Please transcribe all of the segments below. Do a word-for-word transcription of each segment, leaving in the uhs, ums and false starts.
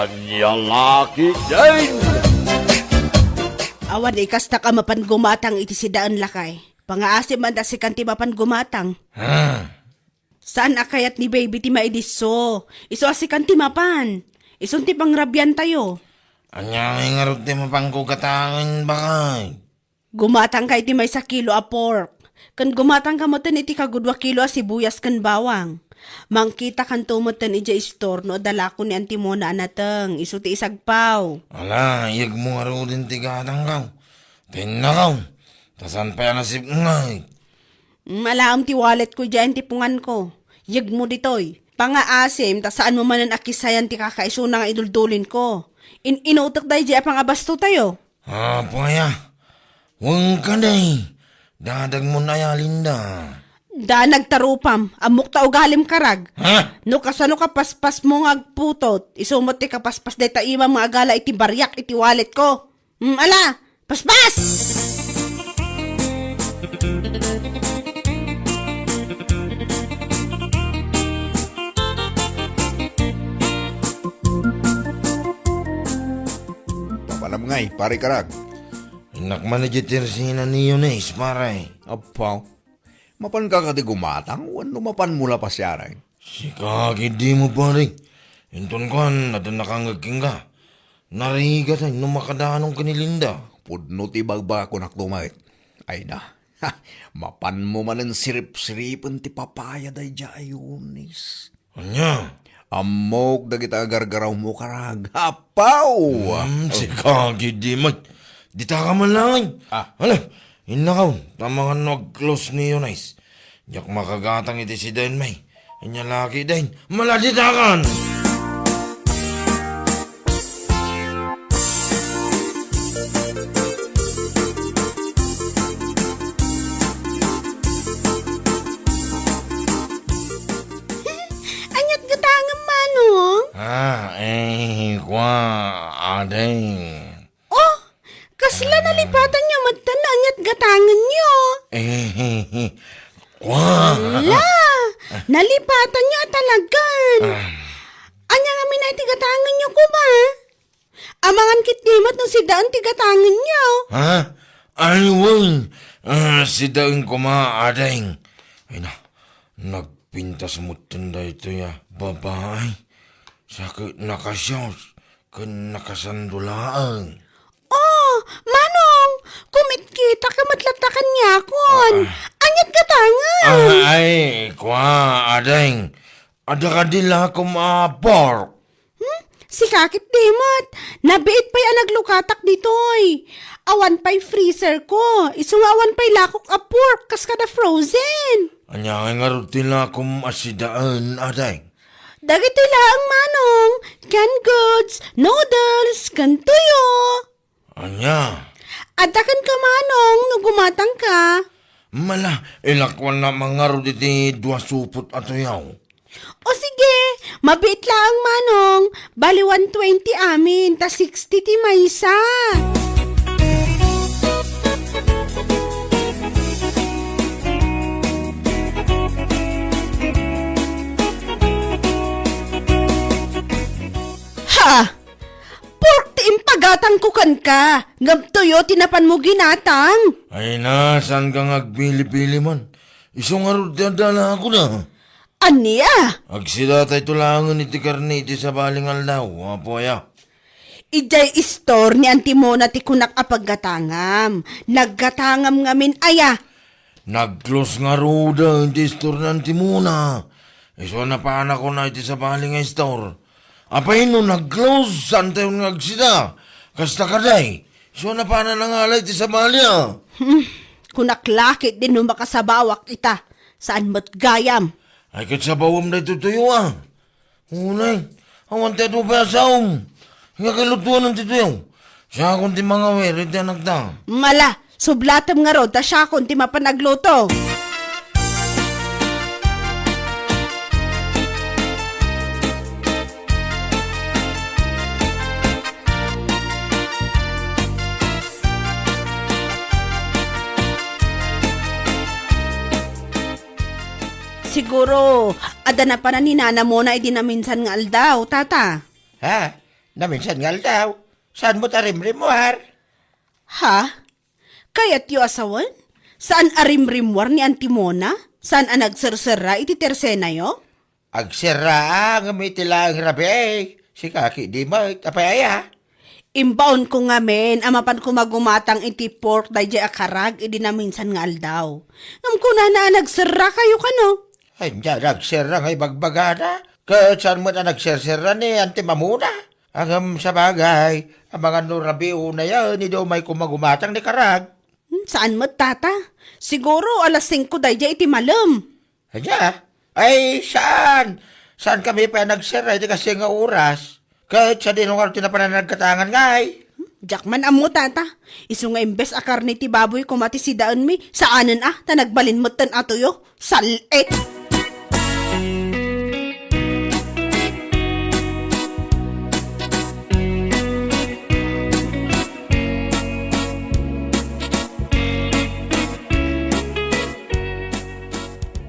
Ania la ketdin? Awan ikastak a mapan gumatang iti sidaen, lakay. Pangaasim man ta sikan ti mapan gumatang. Ha? Saan a kayat ni baby ti maidisso? Isu a sikan ti mapan. Isun ti pangrabiantayo. Ania ngay ngarud ti mapanko gatangen, bakay? Gumatangka iti maysa kilo a pork, ken gumatangka metten iti kagudua kilo a sibuyas ken bawang. Mangkitakanto metten idiay istor no adda lako ni Auntie Mona a nateng, isu ti isagpaw. Ala, iyegmo ngaruden ti gatangko. Tinnakaw, ta saan pay a nasipnget. Mm, alaem ti walletko idiay antipunganko. Iyegmo ditoy. Pangaasim, ta saanmo manen a kisayan ti kakaisuna nga iduldulinko. In-inutek daydiay a pangabastotayo. Apo aya, wen kadi, dadagmon aya, Linda? Da nagtarupam, ammok ta ugalim karag. Ha? No kasano kapaspasmo nga agputot, isu met ti kapaspas dayta imam nga agala iti bariak iti walletko. Hmm, ala, paspas! Mapanam ngay, pare karag. Innak man idiay tersina ni Eunice, pare. Apaw. Mapanka kadi gumatang wenno mapanmo la pasiareng? Sika ketdi met, pare. Inton kuan, adda nakangngeg kenka. Narigat no makadanon ken ni Linda. Pudno ti bagbagakunak met. Ay na. Ha, mapanmo manen siripsiripen ti papaya daydiay a Eunice. Ania? Ammok dagiti agargarawmo, karag. Apaw! Hmm, sika ketdi met. Ditaka man laeng. Ah. Ala, innakaw, ta amangan no ag-close ni Eunice. Diak makagatang iti sidaen, may. Ania la ketdin, mala ditakan! Aniat gatangem, Manong? Ah, eh, kua, ading. Oh, kasla nalipatanyo met no aniat gatangenyo? Eh, kua. Ala, nalipatanyo a talagan. Ah. Ania ngamin iti gatangenyo koma? Amangan ketdi met no sidaen ti gatangenyo. Ha? Ay, wen. Ah, sidaen koma, ading. Ay na, nagpintas metten daytoy a babai. Sa ket nakasios ken nakasando laeng. Oh, Manong, kumitkita ka met latta kaniakon. Ah, ah. Aniat gatangen? Ah, ay, kua, ading. Adda kadi lakom a pork? Hmm? Sika ketdi met. Nabiit pay a naglukatak ditoy. Awan pay freezer ko. Isu nga awan pay lakok a pork kas kada frozen. Ania ngay ngarud ti lakom a sidaen, ading? Dagitoy laeng, Manong. Canned goods, noodles, ken tuyo. Ania? Adda kenka, Manong, no gumatangka. Mala, ilakuannak man ngarud iti dua supot a tuyo. O sige, mabiit laeng, Manong. Bali one twenty amin, ta sixty ti maysa. Ha! Pork ti impagatangko kenka, ngem tuyo ti napanmo ginatang. Ay na, saanka nga agpili-pili man? Isu ngarud ti adda lakoda. Ania? Agsidatayto laengen iti karne iti sabali nga aldaw, apo aya. Idiay istor ni Auntie Mona ti kunak a paggatangam. Naggatangam ngamin aya. Nag-close ngaruden ti istor ni Auntie Mona. Isu a napanakon iti sabali nga istor. Apay no nag-close, saantayon nga agsida? Kasta kadi, isu a napanan nangala iti sabali a. Hmm, kunak la ketdin no makasabawak ita. Saan met gayam? Ay, ket sabawem daytoy tuyo a. Unay, awan ti adu pay a saom. Nga kalutuanan ti tuyo. Siakon ti mangawir iti anakta. Mala, sublatem ngarud ta siakon ti mapan agluto. Siguro, adda napanan ni Nana Mona idi naminsan nga aldaw, tata. Ha? Naminsan nga aldaw, saan met a rimrimmuar? Ha? Kayatyo a sawen? Saan a rimrimmuar ni Auntie Mona? Saan a nagserserra iti tersenayo? Agserra, ngem iti laeng rabii. Sika ketdi met, apay aya? Imbaonko ngamin a mapanko magumatang iti pork daydiay a karag idi naminsan nga aldaw. Ngem kunana a nagserrakayo kano? Ay, ania nagserra nga ibagbagana? Ket saan met a nagserserra ni Auntie Mona? Ngem sabagay, amangan no rabii unayen idi umayko magumatang ni karag. Hmm, saan met, Tata? Siguro alas singko daydiay iti malem. Ania? Ay, saan? Saankami pay a nagserra iti kastoy nga oras? Ket sadino ngarud ti napan a naggatangan ngay? Diak man ammo, Tata. Isu nga imbes a karne ti baboy koma ti sidaenmi, saanen a, ta nagbalin metten a tuyo. Sal-it!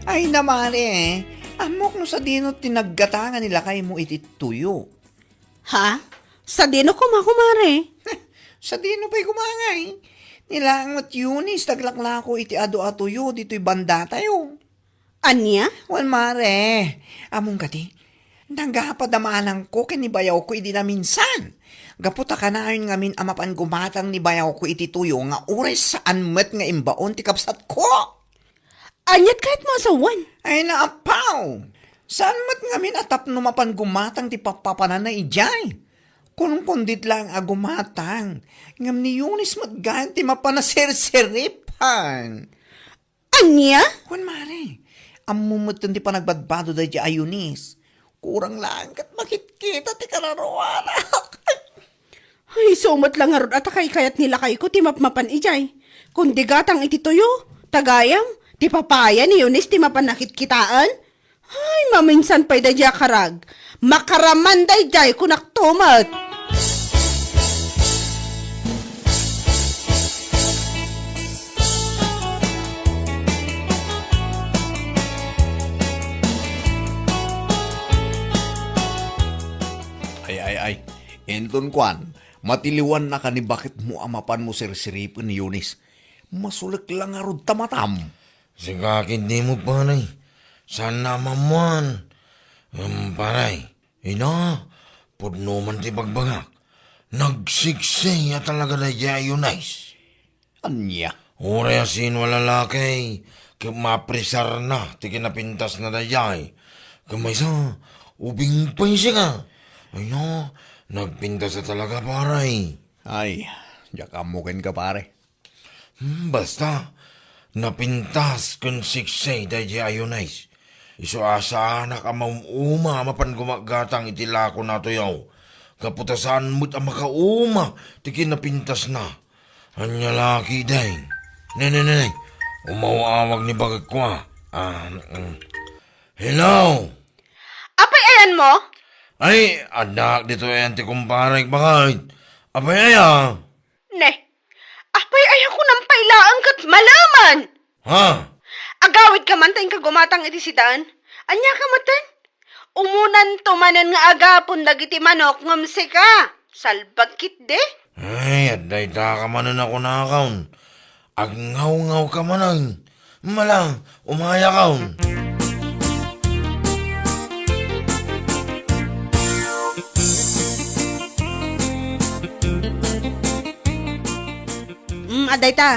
Ay, na, mare, ammok no sadino ti naggatangan ni lakaymo iti tuyo. Ha? Sadino koma, kumare? Sadino pay koma ngay? Ni laeng met Eunice ti aglaklako iti adu a tuyo ditoy bandatayo. Ania? Wen, mare, ammom kadi, nagapad a maanangko ken ni bayawko idi naminsan. Gapu ta kanayon ngamin a mapan gumatang ni bayawko iti tuyo nga uray saan met nga imbaon ti kabsatko. Aniat kayatmo a sawen? Ay, naapaw! Saan met ngamin a tapno mapan gumatang ti pappapananna idiay? Kunkundiet laeng a gumatang, ngem ni Eunice met gayam ti mapan a serseripan. Ania? Wen, mare, ammom metten ti panagbadbado daydiay a Eunice. Kurang laeng ket makitkita ti kararuanak. Ay, isu met la ngarud a ta kaykayat ni lakayko ti mapmapan idiay. Kundi gatang iti tuyo, ta gayam, ti papaya ni Eunice ti mapan a kitkitaen. Ay, maminsan pay daydiay a karag. Makaraman daydiay, kunakto met. Ay, ay, ay. Inton kuan, matiliwannaka ni baketmo a mapanmo serseripen ni Eunice. Masulek la ngarud ta matam. Sika ketdi met, pare. Saan a maammuan. Ngem, pare, ina, pudno man ti bagbagak. Nagsiksay a talaga daydiay a Eunice. Ania? Uray a sino a lalaki, ket mapresarna ti kinapintasna daydiay. Ket maysa, ubing pay sika. Ay na, nagpintas a talaga, pare. Ay, diak ammo kenka, pare. Hmm, basta, napintas ken siksay daydiay a Eunice. Isu a saanak a maum-uma a mapan gumagatang iti lakona a tuyo. Gapu ta saan met a makauma ti kinapintasna. Ania la ketdi? Ne, ne, ne, ne. Umaw-awag ni baketko a. Ah, mm. Hello? Apay ayanmo? Ay, addaak ditoy ayan ti kumparek, baket. Apay aya? Ne, apay aya kunam pay laeng ket malemen? Ha? Agawidka man ta inka gumatang iti sidaen? Aniaka metten? Umunanto manen nga agapon dagiti manok ngem sika, salbag ketdi? Ay, adda itaka manen a kunakon. Agngawngawka manen. Mala, umayakon. Mm, adda ita.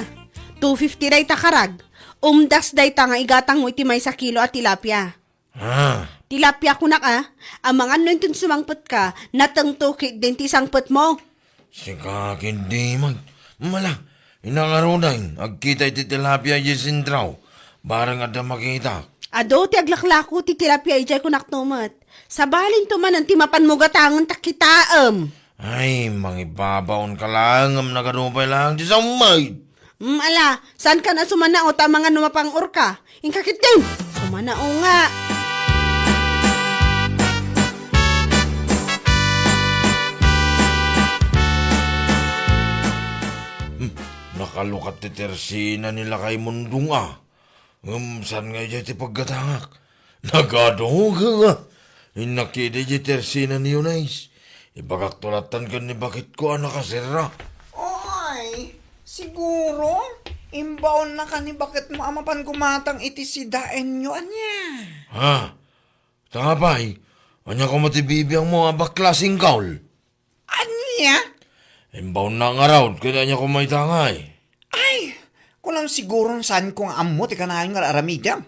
Two fifty dayta karag. Umdas dayta nga igatangmo iti maysa kilo a tilapia. Ah. Tilapia kunak a, amangan no inton sumangpetka, natengto ketdin ti sangpetmo. Sika ketdi met. Mala, inangaruden, agkita iti tilapia idiay sentro. Bareng adda makita. Adu ti aglaklako ti tilapia idiay kunakto met. Sabalinto manen ti mapanmo gatangen ta kitaem. Ay, mangibabaonka laeng ngem nagadu pay laeng ti sammay. Mm, ala, saankan a sumanao ta amangan no mapangngaorka? Inka ketdin! Sumanao nga! Hmm, nakalukat ti tersina ni Lakay Mundong a. Ngem saan nga idiay ti paggatangak? Nagadu nga. Innak idi ti tersina ni Eunice. Ibagakto lattan ken ni baketko a nakaserra. Oy, siguro, imbaonnaka ni baketmo a mapan gumatang iti sidaenyo, ania? Ha? Ta apay, ania koma ti bibiangmo a bakla, singkaw? Ania? Imbaonna ngarud, ket ania koma ita ngay? Ay, kunam siguro no saanko nga ammo ti kanayon nga aramidem.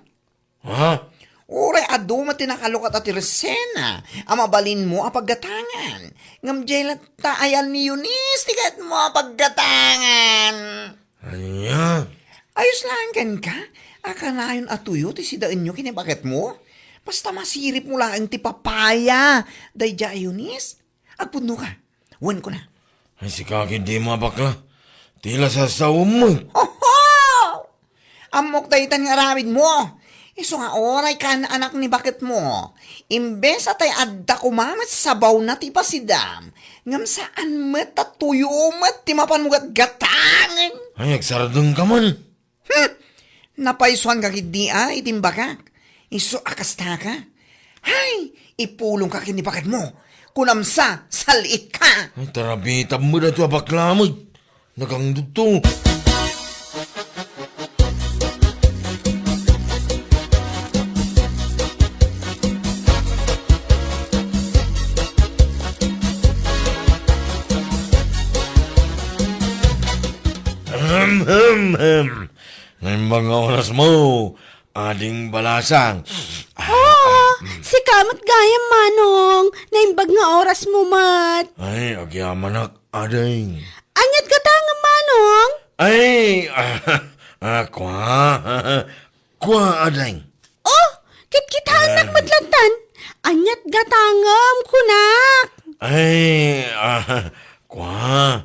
Ha? Uray adu met ti nakalukat a tersena a mabalinmo a paggatangan. Ngem diay latta ayan ni Eunice ti kayatmo a paggatangan. Ania? Ayos laeng kenka, a kanayon a tuyo ti sidaenyo ken ni baketmo. Basta masiripmo laeng ti papaya, daydiay a Eunice. Agpudnoka. Wen kuna. Ay, sika ketdi, a bakla. Ti la sasaom met. Oho! Ammok daytan nga aramidmo. Isu nga uray kaan anak ni baketmo. Imbes a tay adda koma met sabawna ti pasidam, ngem saan met ta tuyo met ti mapanmo gatgatangen. Ay, agsardengka man. Hmm! Napaysuanka ketdi a iti imbagak. Isu a kastaka. Hay, ipulongka ken ni baketmo. Kunam sa, sal-itka. Ay, tarabitam met daytoy a bakla met. Nagangdudto. Ahem, hem, hem. Naimbag nga orasmo, ading balasang. Oo, sika met gayam, Manong. Naimbag nga orasmo met. Ay, agyamanak, ading. Aniat gatangem, Manong? Ay, ah, ah, kua. Kua, ading. Oh, kitkitaennak met lattan. Aniat gatangem, kunak. Ay, ah, kua.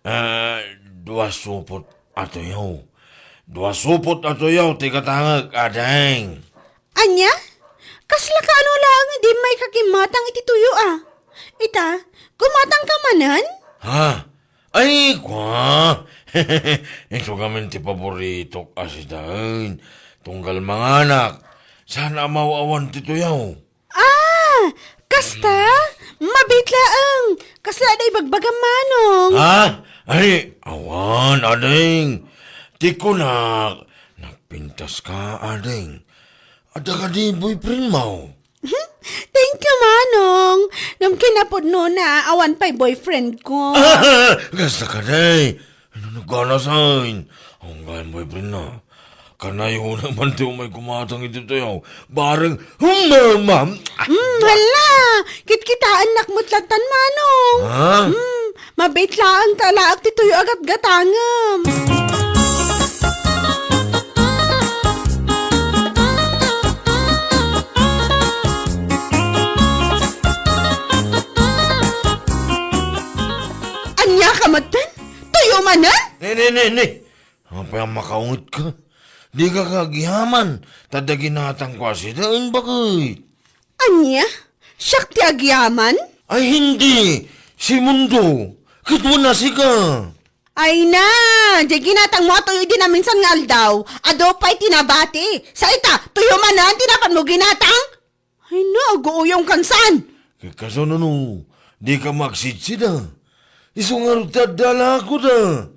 Ah, dua supot a tuyo. Dua supot a tuyo ti gatangek, ading. Ania? Kasla kaano laeng idi immayka gimmatang iti tuyo a? Ita, gumatangka manen? Ha? Ay, kua! Isu ngamin ti paboritok a sidaen. Tunggal manganak, saan a maw-awan ti tuyo. Ah! Kasta? Mabit laeng. Kasla adda ibagbagam, Manong. Ha? Ay, awan, ading. Ti kunak, nagpintaska, ading. Adda kadi boyfriendmo? Thank you, Manong. Ngem kinapudnona, awan pay boyfriendko. Kasta kadi. Ano naganasan? Ang gayam boyfriend na. Kanayon man ti umay gumatang iti tuyo. Bareng humama. Hmm, hala! Kitkitaennak met lattan, Manong. Ha? Hmm, mabit laeng ta alaak ti tuyo a gatgatangem. Ania ka metten? Tuyo manen? Ne, ne, ne, ne. Apay a makaunget ka? Dika agyaman, ta adda ginatangko a sidaen, baket. Ania? Siak ti agyaman? Ay, hindi. Si Mundo. Ket wen a sika. Ay na, diay ginatangmo a tuyo idi naminsan nga aldaw. Adu pay ti nabati. Sa ita, tuyo manen ti napanmo ginatang? Ay na, aguuyongkan saan? Ket kasano no, dika agsidsida. Isu ngarud ti adda alakoda.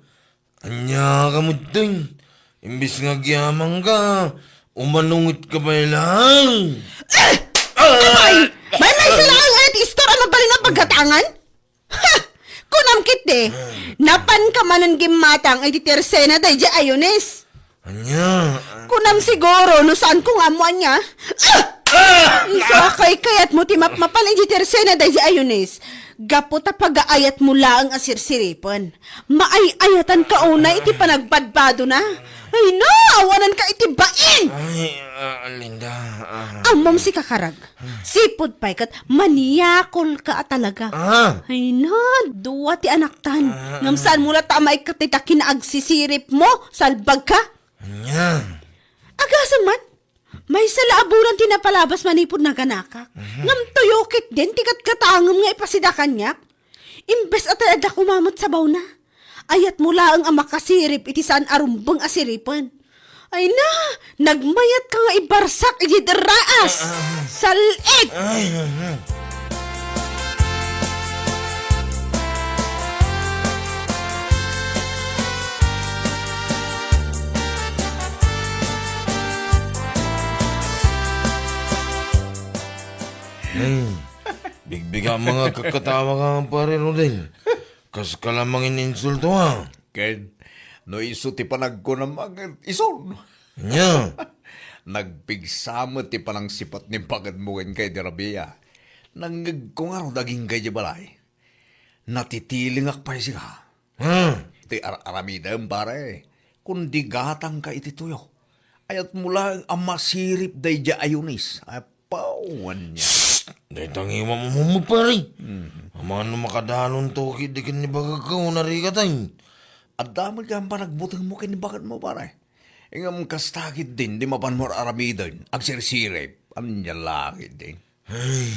Ania ka metten? Imbes nga agyamanka, umanungetka pay laeng. Eh! Apay! Maymaysa laeng aya ti istor a mabalin a paggatangan? Ha! Kunam ketdi, napanka manen gimmatang iti tersena daydiay a Eunice. Ania? Kunam siguro no saanko nga ammo ania. Ah! Ah! Isu a kaykayatmo ti mapmapan iti tersena daydiay a Eunice. Gapu ta pagaayatmo laeng a sirsiripen. Maay-ayatanka unay iti panagbadbadona. Ay na, awananka iti bain! Ay, ah, Linda, ah. Ammom, sika karag. Sipud pay ket maniakolka a talaga. Ah. Ay na, dua ti anaktan. Ah. Ngem saanmo latta a maikkat dayta kinaagsisiripmo, salbagka. Ania? Agasem man, maysa la a bulan ti napalabas manipud naganakak. Mhm. Ngem tuyo ketdin ti gatgatangem nga ipasida kaniak. Imbes a tay adda koma met sabawna, ayatmo laeng a makasirip iti saan a rumbeng a siripen. Ay na, nagmayatka nga ibarsak iti derraas. Ah, ah. Sal-it! Ay, ah, ah. Bigbiga mga kakatawa ka, pare Rodel. Kas ka lamang ininsulto, ha? Ken, no isu ti panagkunam, ket isun. Nya? Nagpigsa met ti panangsipat ni baketmo kenka idi rabii. Nangngegko ngarud agingga idiay balay. Natitilingak pay sika. Hmm. Ti ar-aramidem, pare. Kundi gatangka iti tuyo. Ayatmo laeng a masirip daydiay a Eunice. Apaw, ania. Shh! Dayta ngiwam mo, pare. Mhm. Amangan no makadalonto ketdi ken ni baketko, narikatay. Adda met gayam panagbutengmo ken ni baketmo, pare. Ngem kasta ketdin ti mapanmo ar-aramiden, agsirsirip. Ania la ketdin? Ay.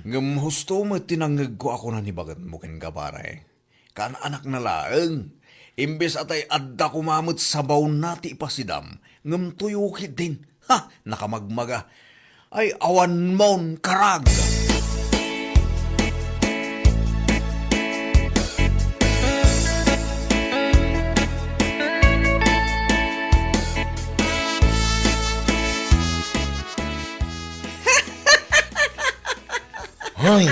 Ngem husto met ti nangngegko a kuna ni baketmo kenka, pare. Kaan-anakna laeng. Imbes a tay adda koma met sabawna ti ipasidam, ngem tuyo ketdin. Ha! Nakamagmaga. Ay, awan mon karag! Hoy,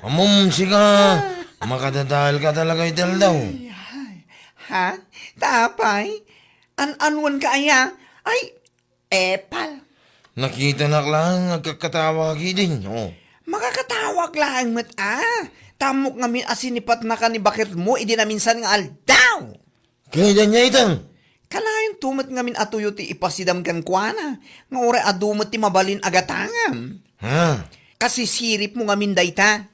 ammom sika, makadadael ka talaga iti aldaw. Ay, ay. Ha? Tapay? An-anuan ka aya? Ay, epal. Nakitanak laeng agkakatawa ka ketdin, oh. Makakatawak laeng met, ah. Tammok ngamin a sinipatnaka ni baketmo idi naminsan nga aldaw. Kayat ania ita? Kanayonto met ngamin a tuyo ti ipasidam kenkuana, nga uray adu met ti mabalin a gatangam. Ha? Kasisiripmo ngamin dayta.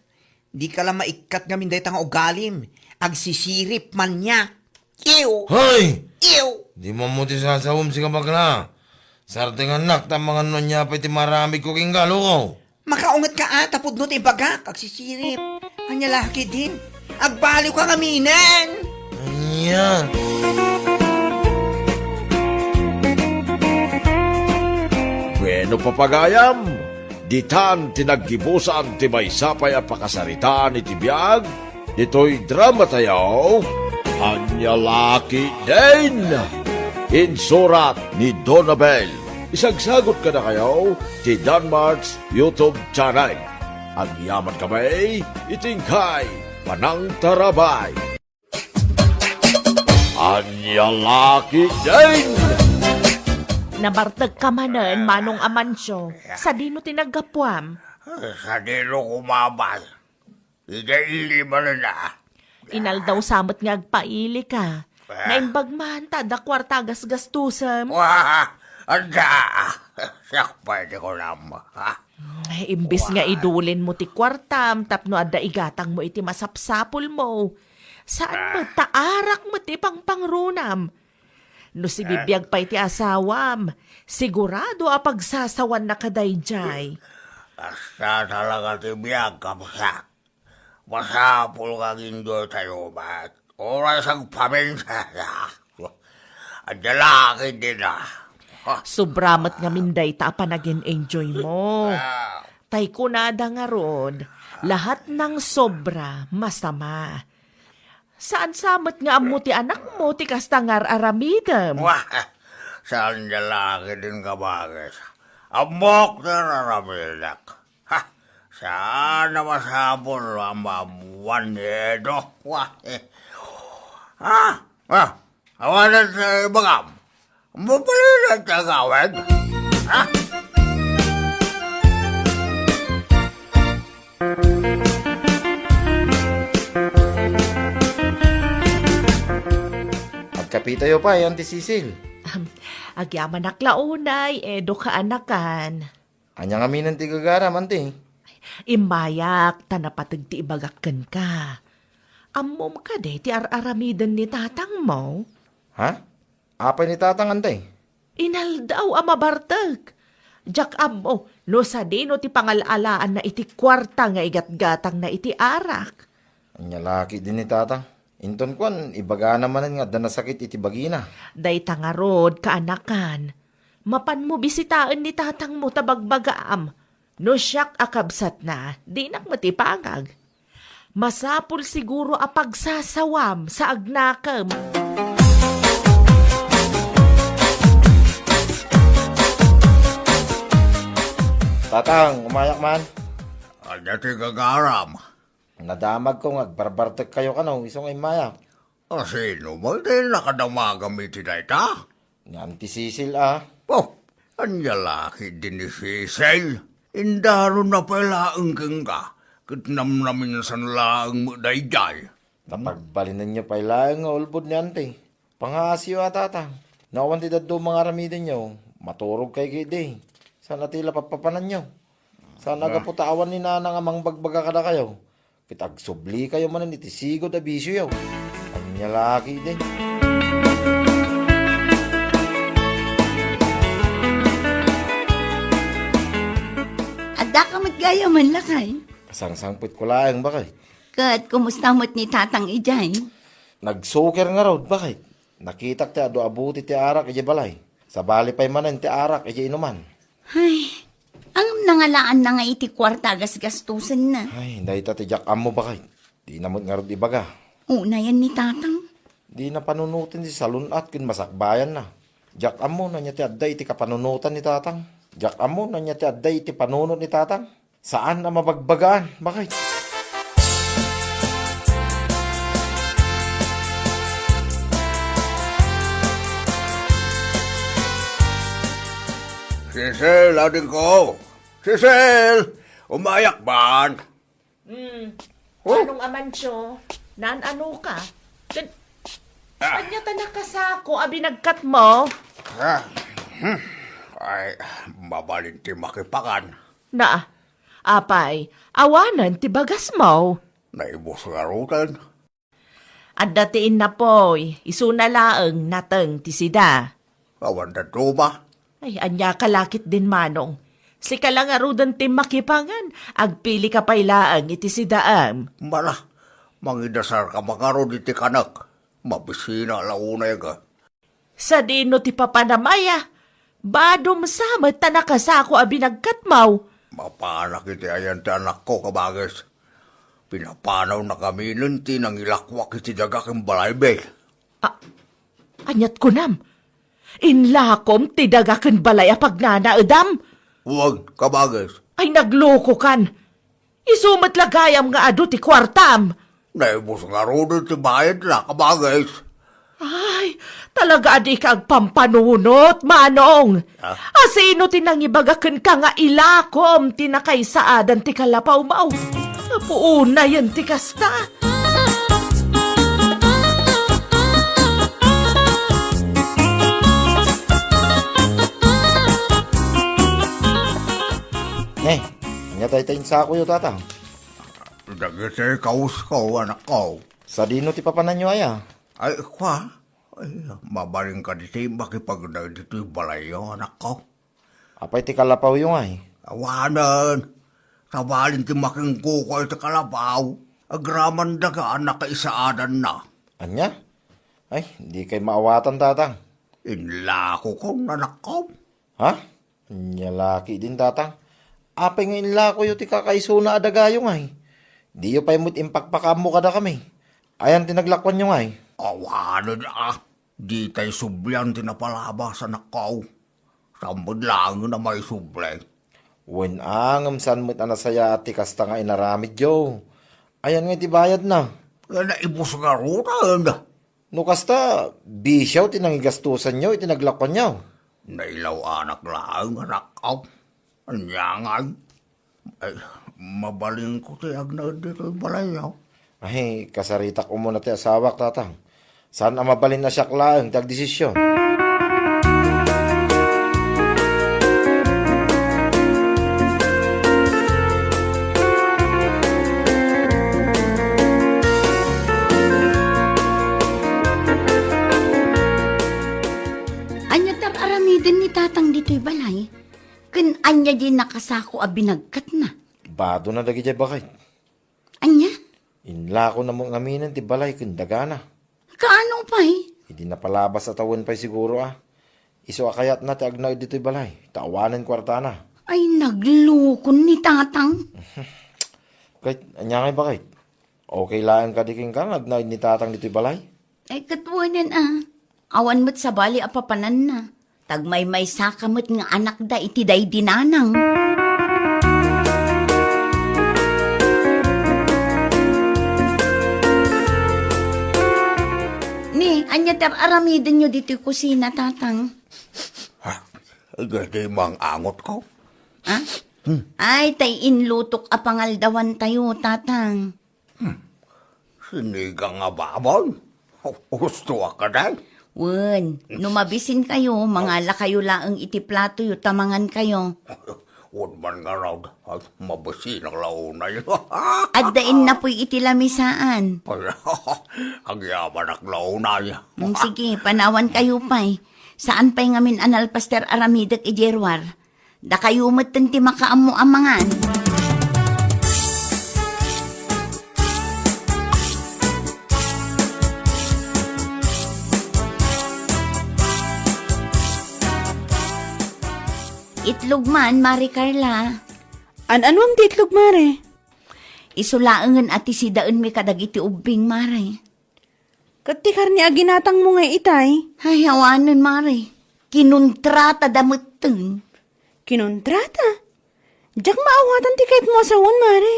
Dika la maikkat ngamin dayta nga ugalim. Agsisirip, maniak. Ew! Hoy! Ew! Dimo ammo ti sasawem, sika bakla. Sartengannak, ta amangan no ania pay ti maaramidko kenka, loko. Makaunget ka, a, ta pudno ti ibagak, agsisirip. Ania la ketdin? Agbaliw ka ngaminen! Ania? Bueno, papagayam, ditan ti naggibusan ti maysa pay a pakasaritaan iti biag ditoy dramatayo, Ania la ketdin! Insurat ni Donabel. Isagsagut kadakayo ti Danmart's YouTube channel. Agyaman kami iti inkay panangtarabay. Ania la ketdin! Nabartekka manen, Manong Amancio. Sadino ti naggapuam? Sadino koma met? Ida ili manen, a. Inaldaw sa met nga agpaili ka. Ah. Naimbag man ta adda kuarta a gasgastusem. Wa, adda. Siak pay ti kunam, ha? Ay, imbes nga Wa. Idulinmo ti kuartam tapno adda igatangmo iti masapsapulmo. Saan Ah. Met ta arak met ti pangpangrunam. No sibibiag pay ti asawam, sigurado a pagsasawanna kadaydiay. Kasta talaga ti biag, kabsat. Masapul nga aginjoytayo met. Oras agpaminsaya. Adda la ketdin, a. Sobra met ngamin dayta a panagin-enjoy mo. Ah. Tay kunada ngarud, lahat ng sobra, masama. Saan sa met nga ammo ti anakmo ti kasta nga ar-aramidem? Wa, saan da la ketdin, kabagis. Ammok ti ar-aramidek. Ha, saan a masapul a maammuan ni Edo. Wa, eh. Ha? Ah, awanan ti ibagam. Mapalina ti agawid? Ha? Agkapitayo pay, Auntie Cecil. Ahem, agyamanak la unay, Edo, kaanakan. Ania ngamin ti gagaram, Auntie? Immayak, ta napateg ti ibagak kenka. Ammom kadi ti ar-aramiden ni tatangmo? Ha? Apay ni tatang, Auntie? Inaldaw a mabartek. Diak ammo no sadino ti pangal-alaanna iti kuarta nga igatgatangna iti arak. Ania la ketdin ni tatang? Inton kuan, ibagana manen nga adda nasakit iti bagina. Dayta ngarud, kaanakan. Mapanmo bisitaen ni tatangmo ta bagbagaam. No siak a kabsatna, dinak met ipangag. Masapul siguro a pagsasawam sa agnakem. Tatang, umayak man. Ania ti gagaram? Nadamagko nga agbarbartekkayo kano, isu nga immayak. A, sino met ti nakadamagam iti dayta? Ni Auntie Cecil a. Oh, ania la ketdi ni Cecil? Indaronna pay laeng kenka, ket namnaminsan laeng met daydiay. Ta pagbalinenyo pay laeng nga ulbod ni Auntie. Pangaasiyo a, Tatang. No awan ti dadduma nga aramidenyo, maturogkayo ketdi. Saan a ti la pappapananyo? Saan a gapu ta awan ni Nanang a mangbagbaga kadakayo, ket agsublikayo manen iti sigud a bisioyo. Ania la ketdi? Addaka met gayam, lakay? Sangsangpetko laeng, baket. Ket kumusta met ni Tatang idiay? Nagsuker ngarud, baket. Nakitak ti adu a buti ti arak idiay balay. Sabali pay manen ti arak idiay inuman. Ay, ngem nangalaanna nga iti kuarta a gasgastosenna. Ay, dayta ti diak ammo, baket. Dina met ngarud ibaga. Unayen ni Tatang. Dina panunoten ti salun-at ken masakbayanna. Diak ammo no ania ti adda iti kapanunotan ni Tatang. Diak ammo no ania ti adda iti panunot ni Tatang. Saan a mabagbagaan, baket. Cecil, adingko! Cecil! Umayak man! Hmm. Oh? Manong Amancio, naan-ano ka? Ken, ah, ania ta nakasako a binagkatmo? Ah, hmm. Ay, mabalin ti makipangan. Na, apay, awanen ti bagasmo? Naibus ngaruden. Adda ti innapoy, isuna laeng nateng ti sida. Awan dadduma. Ay, ania ka la ketdin, Manong? Sika la ngaruden ti makipangan, agpili ka pay laeng iti sidaem. Mala, mangidasar ka mangarud iti kanek. Mabisina la unay ka. Sadino ti papanam aya? Badom sa met ta nakasako a binagkatmo. Mapanak iti ayan ti anakko, kabagis. Pinapanawna kaminen ti nangilakuak iti daga ken balay, be. A-, aniat kunam? Inlakom ti daga ken balay a pagnanaedam? Wen, kabagis. Ay, naglokokan. Isu met la gayam nga adu ti kuartam. Naibus ngaruden ti bayadna, kabagis. Ay, talaga a dika agpampanunot, Manong. Ah? A sino ti nangibaga kenka nga ilakom ti nakaisaadan ti kalapawmo? Apo, unayen ti kasta. Ne, ania dayta insakoyo, Tatang? Dagiti kawusko, anakko. Sadino ti papananyo aya? Ay, kua, ay, mabalin kadi ti makipagnaed ditoy balayyo, anakko. Apay ti kalapawyo ngay? Awanen. Sabali ti makingkuko iti kalapaw. Agraman daga a nakaisaadanna. Ania? Ay, dikay maawatan, Tatang. Inlakokon, anakko. Ha? Ania la ketdin, Tatang? Apay nga inlakoyo ti kakaisuna a dagayo ngay? Diyo pay met impakpakaammo kadakami. Ayan ti naglakuanyo ngay? Awanen a. Ditay sublian ti napalabas, anakko. Saan met laengen a maisubli? Wen a, ngem saan met a nasayaat ti kasta nga inaramidyo. Ayan ngay ti bayadna? Naibus ngaruden. No kasta, bisiaw ti nangigastosanyo iti naglakuanyo. Nailaw-anak laeng, anakko. Ania ngay? Ay, mabalinko ti agnaed ditoy balayyo. Ay, kasaritak umuna ti asawak, Tatang. Saan a mabalin a siak laeng ti agdesisyon. Ania ti ar-aramiden ni Tatang ditoy balay? Ken ania diay nakasako a binagkatna? Badona dagidiay baket. Ania? Inlakona met ngaminen ti balay ken dagana. Kaano pay? Idi napalabas a tawen pay siguro a. Isu a kayatna ti agnaed ditoy balay, ta awanen kuartana. Ay, naglukon ni Tatang. Ket, ania ngay baket? Okay laeng kadi kenka nga agnaed ni Tatang ditoy balay? Ay, ket wen a. Awan met sabali a papananna. Tagmaymaysa ka met nga anakda iti daydi nanang. Tar-aramidenyo ditoy kusina, Tatang. Ha? Idiay mang-angotko? Ha? Hmm. Ay, tay inlutok a pangaldawantayo, Tatang. Hmm. Sinigang a baboy? Husto a kadal? Wen, no mabisinkayo, mangalakayo laeng iti platoyo ta mangankayo. Wen man ngarud, ay, mabisinak la unay. Adda innapoy iti lamisaan. Ay, agyamanak la unay. Mm, sige, panawankayo pay. Saan pay ngamin a nalpas ti ar-aramidek idiay ruar? Dakayo metten ti makaammo a mangan. Itlog man, Mare Carla. An-anuam ti itlog, Mare? Isu laengen a ti sidaenmi kadagiti ubbing, Mare. Ket ti karne a ginatangmo ngay itay? Ay, awanen, Mare. Kinontrata da metten. Kinontrata? Diak maawatan ti kayatmo a sawen, Mare.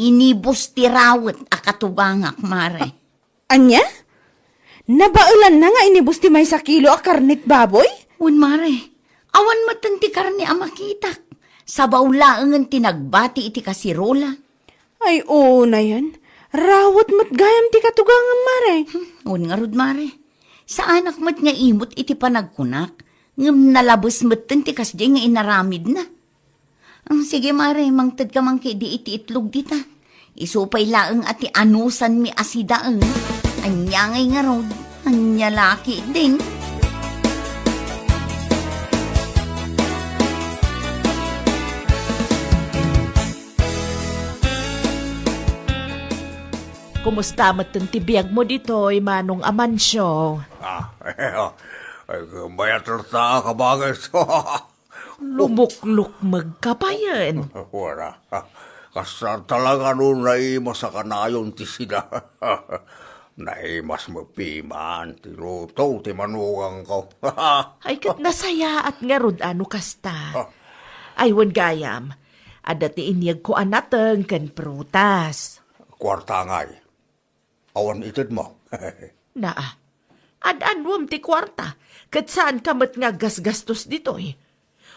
Inibus ti rawet a katugangak, Mare. Ania? Nabaelanna nga inibus ti maysa kilo a karne ti baboy? Wen, Mare. Awan metten ti karne a makitak. Sabaw laengen ti nagbati iti kasirola. Ay, unayen. Rawet met gayam ti katugangam, Mare. Hmm, wen ngarud, Mare. Saanak met nga imut iti panagkunak, ngem nalabes metten ti kasdiay nga inaramidna. Ang sige, Mare, mangtedka man ketdi iti itlog dita. Isu pay laeng a ti anusanmi a sidaen. Ania ngay ngarud? Ania la ketdin? Kumusta metten ti biagmo ditoy, Manong Amancio? Ah, ay, mayat latta, kabagis. Lumuklukmeg ka payen. Wala. Kasla talaga no naimas a kanayon ti sida. Naimas met piman ti luto ti manugangko. Ay, ket nasayaat ngarud a no kasta. Ah. Ay, wen gayam, adda ti inyegko a nateng ken prutas. Kuarta ngay. Awan itedmo. Naa, ad-anuem ti kuarta, ket saanka met nga aggasgastos ditoy.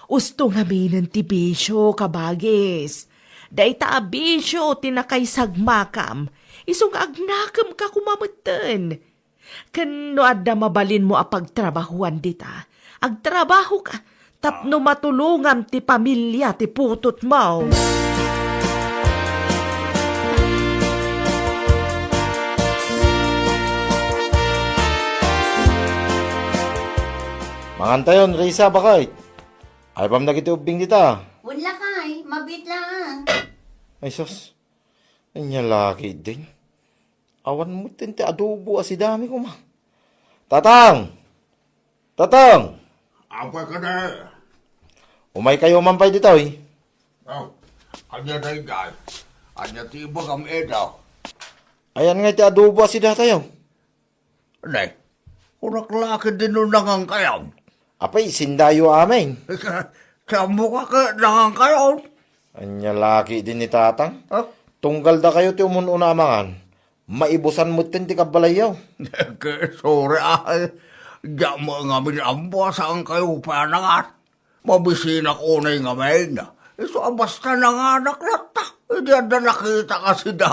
Usto ngaminen ti bisio, kabagis. Dayta a bisio ti nakaisagmakam, isu nga agnakemka koma metten. Ken no adda mabalinmo a pagtrabahuan dita, agtrabahoka, tapno matulongam ti pamilia ti putotmo. Mangantayon, Risa, baket. Ay, pam dagiti ubbing dita. Wen lakay, mabiit laeng. Ay, sus. Ania la ketdin? Awan metten ti adobo a sidami koma. Tatang! Tatang! Apay kadi? Umaykayo man pay ditoy. Oh, ania daydiay? Ania ti ibagam, Edo? Ayan nga ti adobo a sidatayo. Ne, kunak la ketdin no nangankayon. Apay, sindayo amin. Ti ammoka ket nangankayon. Ania la ketdin ni Tatang? Ha? Tunggal dakayo ti umun-una a mangan, maibusan metten ti kabbalayyo. Ket sorry, ay. Diak met ngamin ammo a saankayo pay a nangan. Mabisinak unay ngamin. Isu a basta nanganak latta, idi adda nakitak a sida.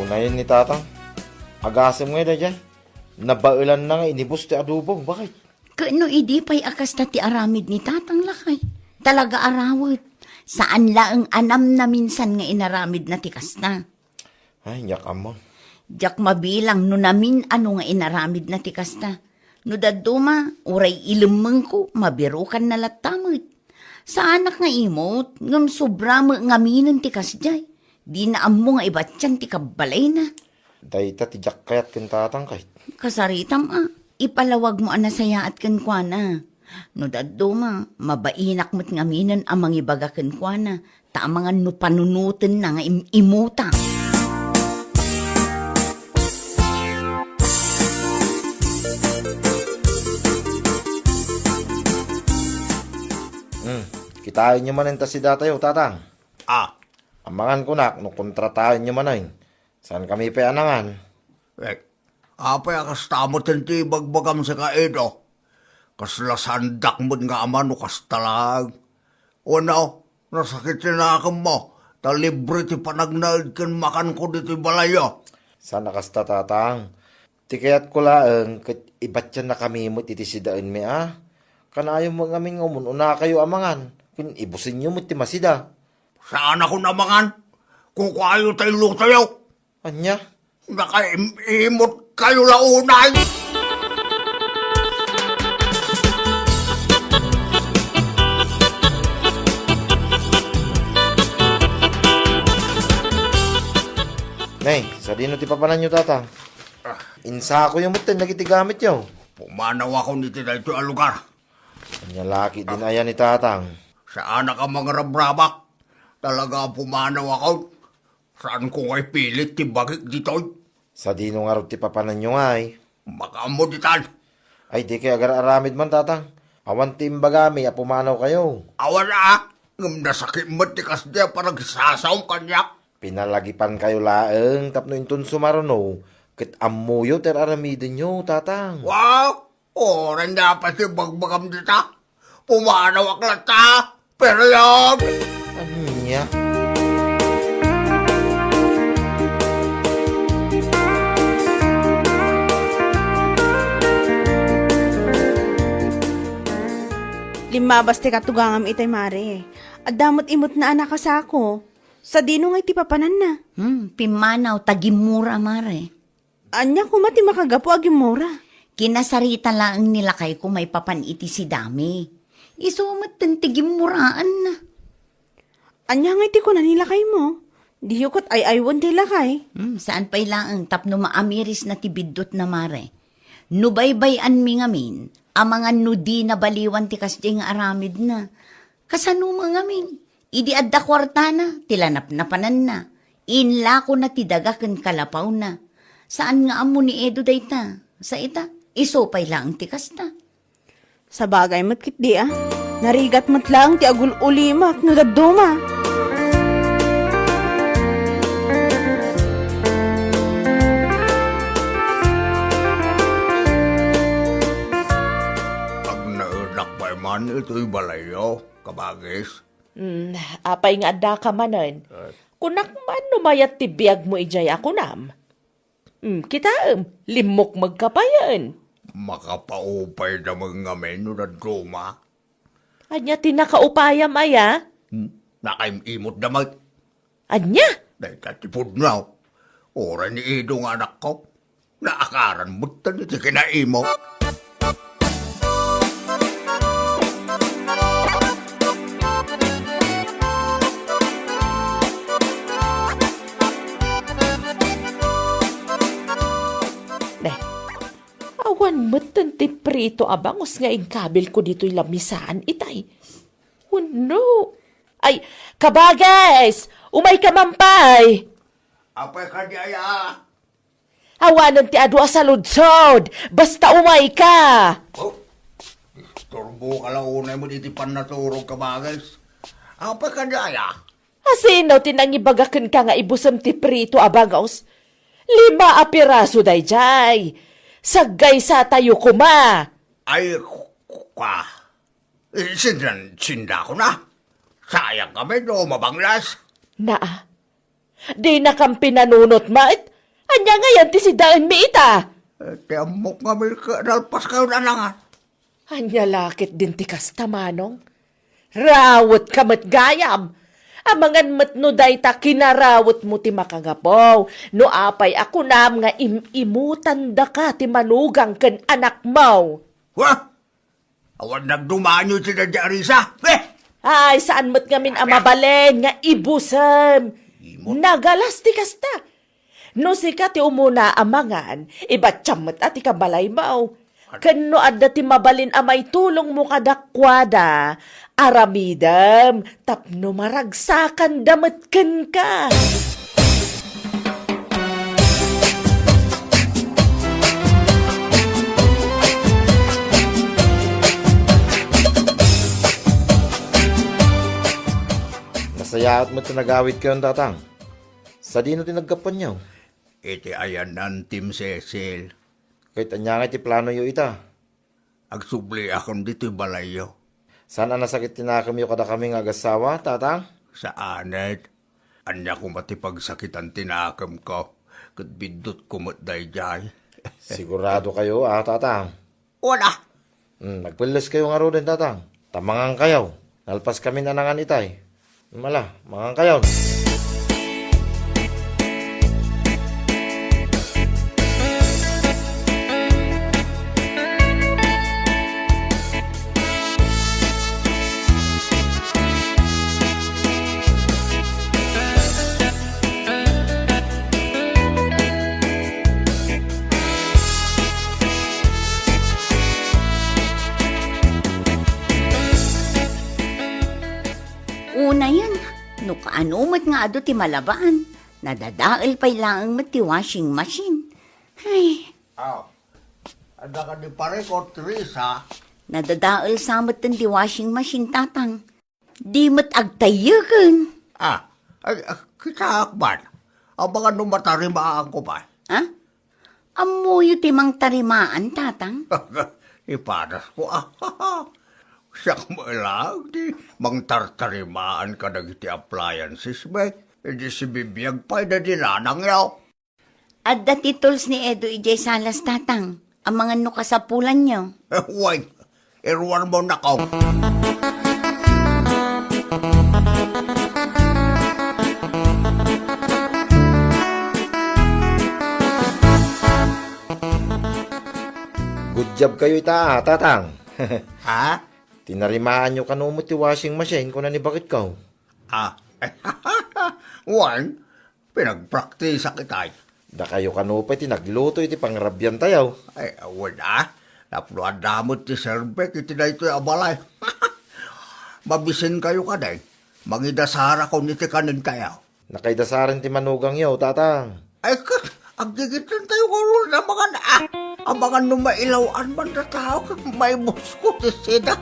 Unayen ni Tatang. Agasem ngay daydiay. Nabaelanna nga inibus ti adobo. Baket? Ket no idi pay a kasta ti aramid ni Tatang, lakay, talaga a rawet. Saan laeng a namnaminsan nga inaramidna ti kasta. Ay, diak ammo. Diak mabilang no namin-ano nga inaramidna ti kasta. No dadduma, uray ilemmengko, mabirukanna latta met. Saanak nga imut, ngem sobra met ngaminen ti kasdiay. Dina ammo nga ibatian ti kabbalayna. Dayta ti diak kayat ken Tatang, ket. Kasaritam a, ipalawagmo a nasayaat kenkuana. No dadduma, mabainak met ngaminen a mangibaga kenkuana, ta amangan no panunotenna nga im-imuta. Taenyo manen ta sidatayo, Tatang. Ah. Amangan kunak no kontrataenyo manen. Saan kami pay a nangan? Eh, apay a kasta met ti ibagbagam sika, Edo? Kasla saandak met nga ama no kasta laeng. Wenno, nasakit ti nakemmo, ta libre ti panagnaed ken makanko ditoy balayyo. Saan a kasta, Tatang. Ti kayatko laeng ket ibatiannakami met iti sidaenmi a. Kanayon met ngamin nga umun-unakayo a mangan, ken ibusenyo met ti masida. Saanakon a mangan. Kukuayo ti lutoyo. Ania? Nakaim-imot kayo la unay. Nay, sadino ti papananyo, Tatang? Ah. Insakoyo metten dagiti gamityo. Pumanawakon iti daytoy a lugar. Ania la ketdin aya ni Tatang? Saanak a mangrabrabak. Talaga a pumanawakon. Saanko nga ipilit ti bagik ditoy. Sadino ngarud ti papananyo ngay? Makaammo ditan. Ay, dikay agar-aramid man, Tatang. Awan ti imbagami a pumanawkayo. Awan a, ngem nasakit met ti kasdi a panagsasaom kaniak. Pinalagipankayo laeng tapno inton sumaruno, ket ammoyo ti ar-aramidenyo, Tatang. Wow! Uray ni Apo ti ibagbagam dita. Pumanawak latta. Period! Ania? Limmabas ti katugangam itay, Mare. Adda met imutna a nakasako. Sadino ngay ti papananna? Hmm, pimmanaw ta gimmura, Mare. Ania koma ti makagapu a gimmura? Kinasarita laeng ni lakayko maipapan iti sidami. Isu metten ti gimmuraanna. Ania ngay ti kuna ni lakaymo? Diyo ket ay-aywen ti lakay? Hmm, saan pay laeng tapno maamirisna ti biddutna, Mare. No baybay-anmi ngamin, amangan no dina baliwan ti kasdiay nga aramidna. Kasano met ngamin? Idi adda kuartana, ti lanapnapananna, inlakona ti daga ken kalapawna. Saan nga ammo ni Edo dayta. Sa ita, isu pay laeng ti kasta. Sabagay met ketdi a. Narigat met laeng ti agul-ulimak no dadduma. Agnaedak pay man itoy balayyo, kabagis. Hmm, apay nga addaka manen? Eh. Kunak man no mayat ti biagmo idiay a kunam. Hmm, kitaem, limmukmegka payen. Makapaupayda met ngamin no dadduma. Ania ti nakaupayam aya? Hmm, nakaim-imotda met. Ania? Dayta ti pudno. Uray ni Edo nga anakko. Naakaran metten iti kinaimot. Ne, awan metten ti prito a bangus nga inkabilko ditoy lamisaan itay. Wenno, ay, kabagis! Umayka man pay! Apay kadi aya? Awanen ti adu a saludsod, basta umayka! Oh, istorboka la unay met iti pannaturog, kabagis. Apay kadi aya? Asino ti nangibaga kenka nga ibusem ti prito a bangus? Lima a piraso daydiay. Saggaysatayo koma. Ay, ku-, ku-, ka. Eh, sindan-, sindakon a. Sayang kami no mabanglas. Naa, dinakam pinanunot met. Ania ngayen ti sidaenmi ita? Eh, ti ammok ngamin ket nalpaskayon a nangan. Ania la ketdin ti kasta, Manong? Rawetka met gayam. Amangan met no dayta kinarawetmo ti makagapu. No apay a kunam nga im-imutandaka ti manugang ken anakmo. Wah! Awan nagdumanyo iti daydi a risa. Eh! Ay, saan met ngamin a mabalin nga ibusem. Imot. Nagalas ti kasta. No sika ti umuna a mangan, ibatiam met a ti kabalaymo. Ken no adda ti mabalin a maitulongmo kadakuada, aramidem tapno maragsakanda met kenka. Kayaat met ti nagawidkayon, Tatang. Sadino ti naggapuanyo? Iti ayanna ni Cecil. Ket ania ngay ti planoyo ita? Agsubliakon ditoy balayyo. Saan a nasakit ti nakemyo kadakami nga agassawa, Tatang? Saanen. Ania koma ti pagsakitan ti nakemko, ket biddutko met daydiay. Sigurado kayo, a, Tatang? Wala. Hmm, agpelles kayo ngaruden, Tatang. Ta mangan kayo. Nalpas kami a nangan itay. Mala, mangan kayo. Unayen, no kaano met nga adu ti malabaan, nadadael pay laeng met ti washing machine. Ay. Aw, adda kadi parikot, Teresa? Nadadael sa metten ti washing machine, Tatang. Di met agtayyeken. Ah, ay, ah, kitaak man. Amangan no matarimaanko pay. Ha? Ammoyo ti mangtarimaan, Tatang? Ipanasko, ah. Siak met laeng ti mangtartarimaan kadagiti appliances, bay. Idi sibibiag pay daydi nanangyo. Adda ti tools ni Edo idiay salas, Tatang. Amangan no kasapulanyo. Wen, iruarmo, nako. Good job kayo ita, ah, Tatang. Ha? Tinarimaanyo kano met ti washing machine, kuna ni baketko. Ah. Wen, pinagpraktisak itay. Dakayo kano pay ti nagluto iti pangrabiantayo. Ay, awan a. Tapno adda met ti serbek iti daytoy a balay. Mabisinkayo kadi. Mangidasarakon iti kanentayo. Nakaidasaren ti manugangyo, Tatang. Ay, ket, aggigitantayo ngarud, amangan, ah, amangan no mailaw-an man datayo, ket maibusko ti sida.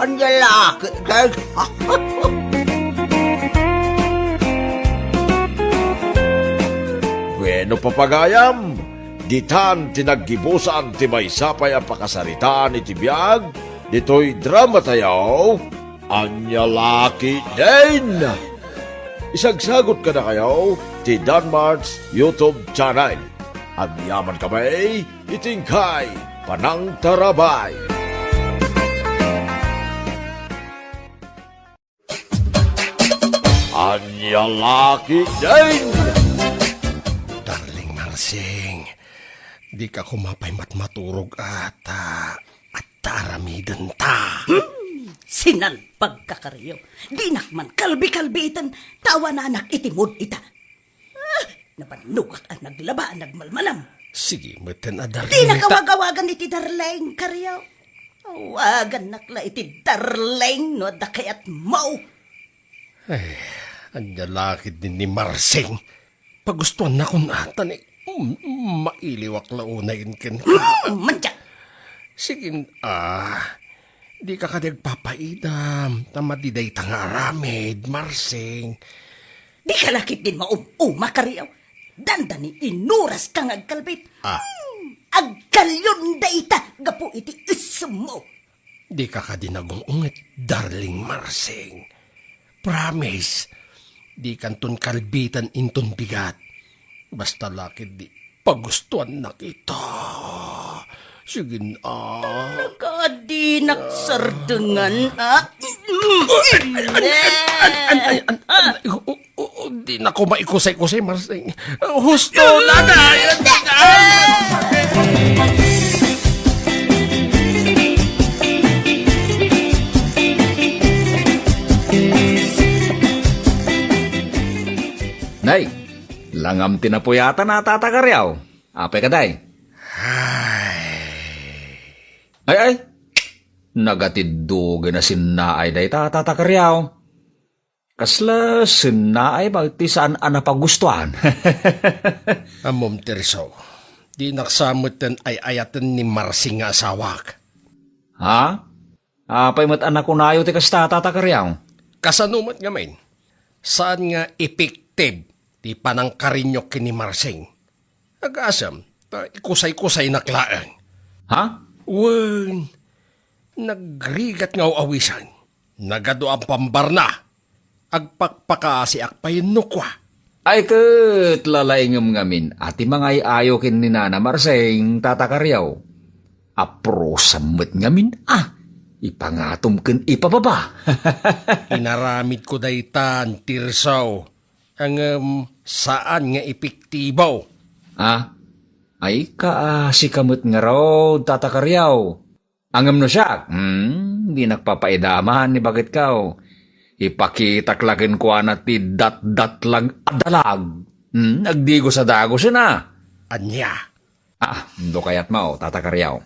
Ania la, ket, Bueno, papagayam, ditan ti naggibusan ti maysa pay a pakasaritaan iti biag ditoy dramatayo, Ania la ketdin! Isagsagut kadakayo ti Danmart's YouTube channel. Agyamankami iti inkay panangtarabay. Ania la ketdin! Darling Marsing, dika koma pay matmaturog a ta adda aramidenta. Hmm, sinalpagka, Kario. Dinak man kalbi-kalbiten, ta awananak iti mood ita. Ah, nabannogak a naglaba a nagmalmalam. Sige metten a darling. Dinak awagan iti darling, Kario. Awagannak la iti darling no adda kayatmo. Ay, ania la ketdin ni Marsing? Pagustuannakon a, ta ni, mm, mailiwak la unayen kenka. Mm, mandiak! Sige, ah, dika kadi agpapaidam, ta madi dayta nga aramid, Marsing. Dika la ketdin maum-uma, Kario. Dandani inuraska nga agkalbit. Ah. Hmm, agkalyon dayta gapu iti issemmo. Dika kadi nagung-unget, darling Marsing. Promise, dikanton kalbiten inton bigat. Basta la ketdi pagustuannak ita. Sige na. Kadinak sardengan, ah. Ay, ay, ay, ay, ay, ay, ay, ay, ay, ay, O, o, dinako maikusay-kusay, Marsing. Husto, nanay! Nay, langam ti napuyatan a, Tata Kariaw. Apay kadi? Ay. Ay, ay. Nagatiddog a sinnaay dayta, Tata Kariaw. Kasla sennaay ba ti saan a napagustuan? Ammom, Tirso, dinak sa metten ay-ayaten ni Marsing nga asawak. Ha? Apay met a nakunayo ti kasta, Tata Kariaw? Kasano met ngamin? Saan nga epektibo ti panangkarinyok ken ni Marseng. Agasem, ta ikusay-kusaynak laeng. Ha? Wen, nagrigat nga aw-awisen. Nagadu a pambarna. Agpakpakaasiak payen no kua. Ay ket lalaingem ngamin a ti mangay-ayo ken ni Nana Marseng, Tata Kariaw. Aprosam met ngamin a ipangatom ken ipababa. Inaramidko daytan, Tirso. Ngem saan nga epektibo. Ah? Ay, kaasika met ngarud, Tata Kariaw. Ngem no siak, hmm, dinak papaidaman ni baketko. Ipakitak la kenkuana ti datdatlag a dalag. Hmm, agdigos a dagosen a. Ania? Ah, no kayatmo, Tata Kariaw.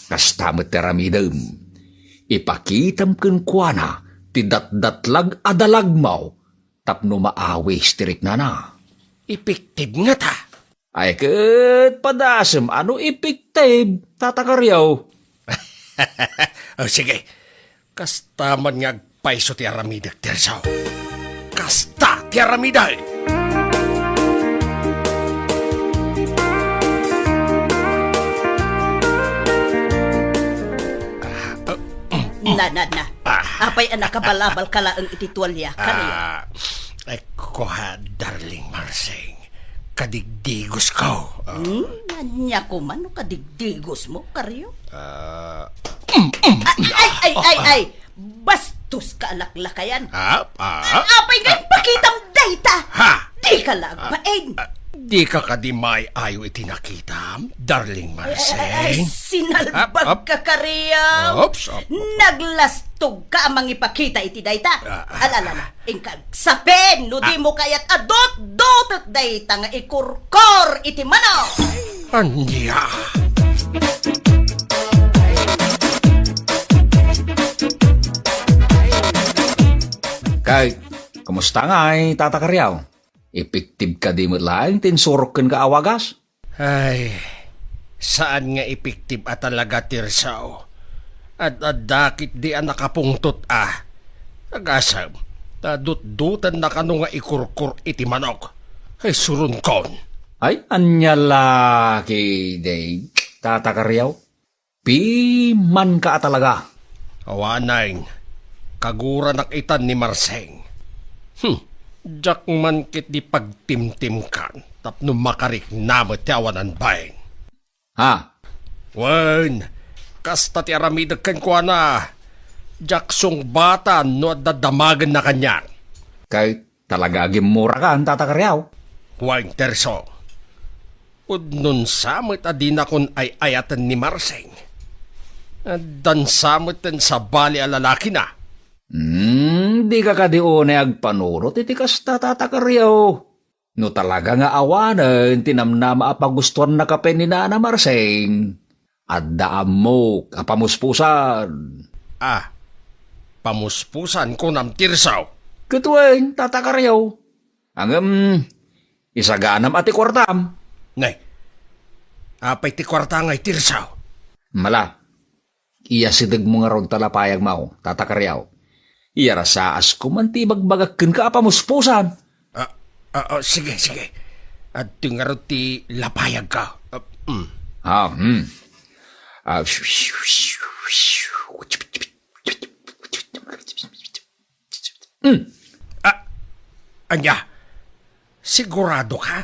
Kasta met ti aramidem. Ipakitam kenkuana ti datdatlag a dalagmo tapno maawis ti riknana. Epektibo ngata. Ay ket padasem a no epektibo, Tata Kariaw. O, sige. Kasta man nga agpayso ti aramidek, Tirso. Kasta ti aramidek! Na, na, na. Ah. Apay a nakabalabalka laeng iti tualia, Kariaw? Ah, ay, kua, darling Marseng. Kadigdigosko. Ah. Hmm? Ania koma no kadigdigosmo, Kariaw? Ah. Ay, ay, ay, ay, ay! Bastoska a laklakayan. Ah, ah. Apay nga ipakitam dayta? Ha? Dika la agbain. Ah, dika kadi maay-ayo iti nakitam, darling Marseng? Ay, ay, ay, sinalbagka, Kariaw. Oops, op, op. Naglastogka a mangipakita iti dayta. Ah, ah. Ala, ala, ala. Inka agsapin no dimo kayat a dutdutek dayta nga ikurkor iti manok. Ania? Kay, kumusta ngay, Tata Kariaw? Epektibo kadi met laeng ti insurok kenka a wagas? Ay, saan nga epektibo a talaga, Tirso. Ad-adda ketdi a nakapungtot a. Agasem, ta dutdutennaka no nga ikurkor iti manok. Ay, suronkon. Ay, ania la ketdi, Tata Kariaw? Pimanka a talaga. Awanen, kaguranak itan ni Marseng. Hmm, diak man ketdi pagtimtimkan tapno makarikna met ti awanan bain. Ha? Wen, kasta ti aramidek kenkuana. Diak sungbatan no adda damagenna kaniak. Kay Talaga a gimmurakan, Tata Kariaw. Wen, Tirso. Pudnonsa met a dinakon ay-ayaten ni Marseng. Addansa met ti sabali a lalakina. Hmm, dika kadi unay agpanunot iti kasta, Tata Kariaw. No talaga nga awanen ti namnama a pagustuannaka ken ni Nana Marseng, adda ammok a pamuspusan. Ah, pamuspusan, kunam, Tirso? Ket wen, Tata Kariaw. Ngem, isaganam a ti kuartam. Nay, apay ti kuarta ngay, Tirso? Mala, iyasidegmo ngarud ta lapayagmo, Tata Kariaw. Iyarasaasko man ti ibagbagak kenka a pamuspusan. Ah, ah, ah, sige, sige. Adtoy ngarud ti lapayagko. Ah, mm. Ah, hmm. Ah, hmm. Ah, ania? Sigurado ka?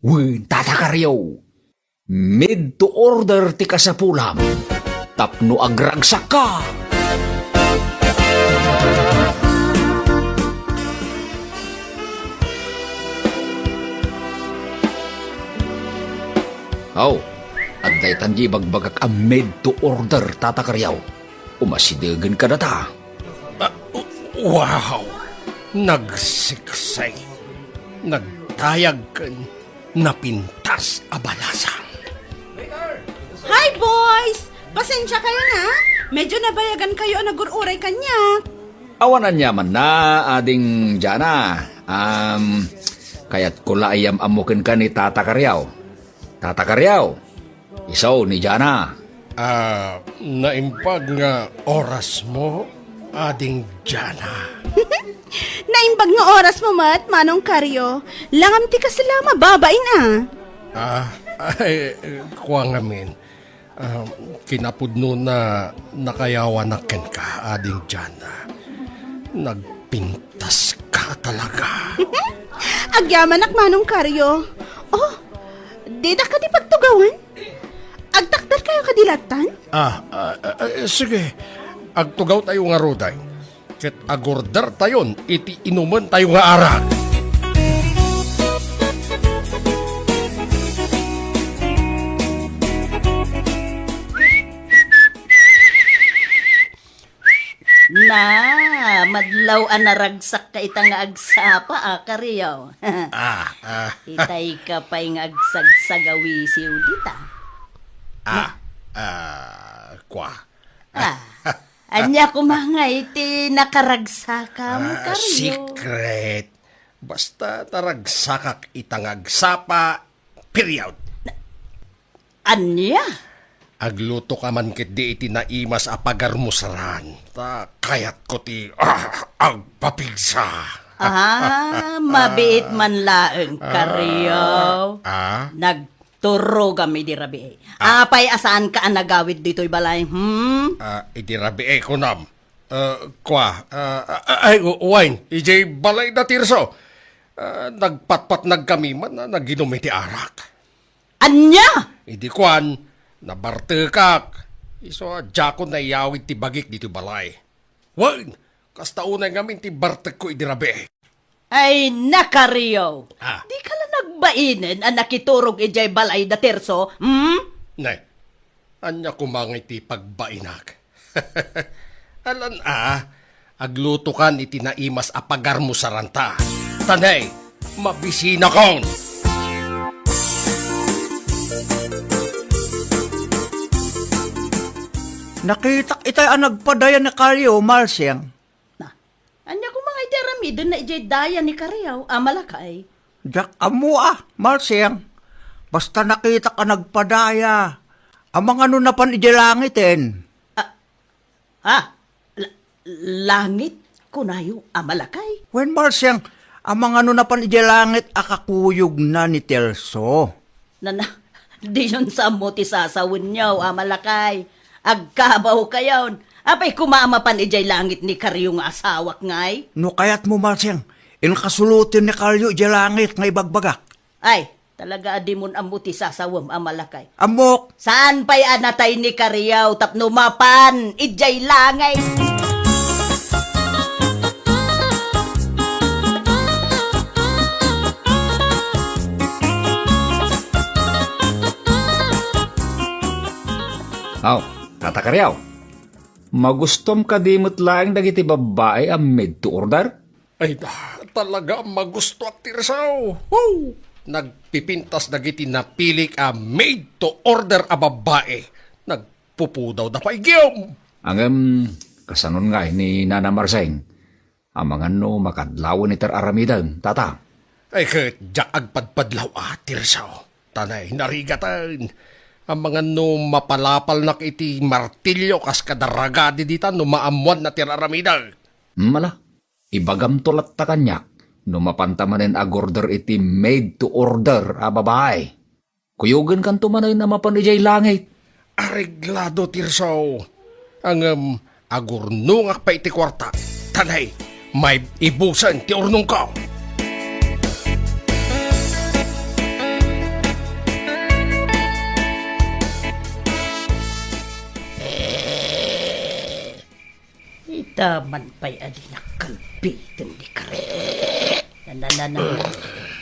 Wen, Tata Kariaw. Made to order ti kasapulam tapno agragsakka. Aw, adda itan di ibagbagak a made to order, Tata Kariaw. Umasidegen kadata. Ah, wow! Nagsiksay, nagtayag ken napintas a balasang. Hi, boys! Pasensya kayo na. Medyo nabayagan kayo a nagur-uray kaniak. Awan aniamanna, Ading Jana. Um, kayatko la a iyam-ammo kenka ni Tata Kariaw. Tata Kariaw, isu ni Jana. Ah, naimbag nga orasmo, Ading Jana. Naimbag nga orasmo met, Manong Kario. Langam ti kasla, mababain a. Ah, ay, kua ngamin. Ah, kinapudno na nakayawanak kenka, Ading Diana. Nagpintas ka talaga. Agyamanak, Manong Kario. Oh, dita kadi pagtugawan? Agtakder kayo kadi lattan? Ah, ah, ah, ah, sige. Agtugaw tayo ngaruden. Ket agorder tayon iti inumen tayo nga arak. Na, madlaw a naragsak ka ita nga agsapa, a, Kario. Ah, ah. Itay ka pay nga agsagsagawisiw dita. Ah, ah, kua. Ah, ania koma nga iti nakaragsakam, ah, Kario? Secret. Basta naragsakak ita nga agsapa, period. Ania? Agluto ka man ketdi iti naimas a pagarmusaran. Ta kayatko ti, ah, agpapigsa. Ah, mabiit man laeng, Kario. Ah? Nagturogam idi rabii. Ah. Apay a saanka a nagawid ditoy balay, hmm? Ah, idi rabii, kunam. Ah, kua, ah, ah, ay, wine, idiay balay da Tirso. Ah, nagpatpatnagkami man a naginum iti arak. Ania? Idi kuan, nabartekak. Isu a diakon naiyawid ti bagik ditoy balay. Wen, kasta unay ngamin ti bartekko idi rabii. Ay, na, Kario. Ah. Di ka la nagbainen a nakiturog idiay balay da Tirso, hmm? Ne, ania koma nga iti pagbainak? Alan a, aglutokan iti naimas a pagarmusaranta. Tanay, mabisinakon! Nakitak itay a nagpadaya ni Kario, Marsing. Na, ania koma nga iti aramidenna idiay daya ni Kario, a malakay? Diak ammo a, Marsing. Basta nakitak a nagpadaya. Amangan no napan idiay langiten. Ah, ah, la-, langit, kunayo, a malakay? Wen, Marsing, amangan no napan idiay langit a kakuyogna ni Tirso. Nana, diyon sa ammo ti sasawenyo, a malakay. Agkabaw kayon. Apay koma a mapan idiay langit ni Kario nga asawak ngay? No kayatmo, Marsing, inkasuloten ni Kario idiay langit nga ibagbagak. Ay, talaga a dimon ammo ti sasawem a malakay. Ammok! Saan pay a natay ni Kario tapno mapan idiay langit? Aw, Tata Kario, magustom kadi met laeng dagiti babbai a made to order? Ay, da, talaga a magusto a Tirso. Woo! Nagpipintas dagiti napilik a made to order a babbai. Nagpupudaw da pay giyam. Ngem, kasanon ngay ni Nana Marsing? Amangan no makadlawen iti ar-aramidem, tata? Ay, ket diak agpadpadlaw a, Tirso. Tanay, narigaten. Amangan no mapalapalnak iti martilyo kas kada ragadi dita no maammoanna ti ar-aramidek. Mala, ibagamto latta kaniak no mapanta manen agorder iti made to order a babae. Kuyogenkanto manen a mapan idiay langit. Areglado, Tirso. Ngem, agurnongak pay iti kuarta. Tanay, maibusen ti urnongko. Ita man pay a di nakalbiten ni Karen. Na, na, na, na, na.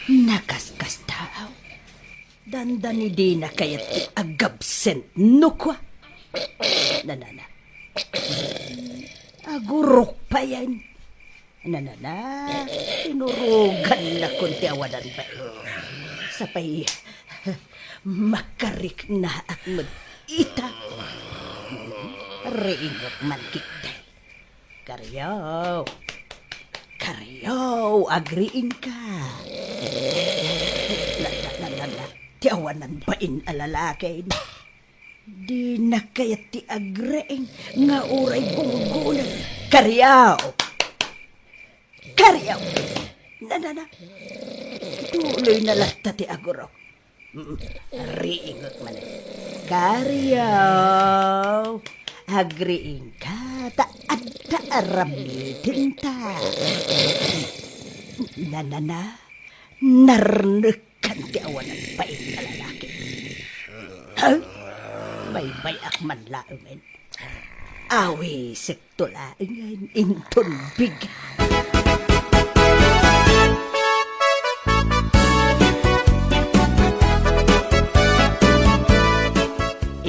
Nakaskastaaw. Dandani dina kayat ti agabsent no kua. Na, na, na. Agurok payen. Na, na, na. Tinurogan nakon ti awanan pay. Sapay, makariknaak met ita. Riingok man kitdi. Kariaw. Kariaw, agriingka. Na, na, na, na, na. Ti awanan bain a lalaki. Dina kayat ti agriing nga uray gulgulen. Kariaw. Kariaw! Na, na, na. Tuloy na latta ti agurok. Mm, riingek manen. Kariaw! Agriingka, ta adda aramidenta. Na, na, na. Narnekkan ti awanan bain nga lalaki. Ha? Baybay-ak man laengen. Awisekto laengen inton bigat.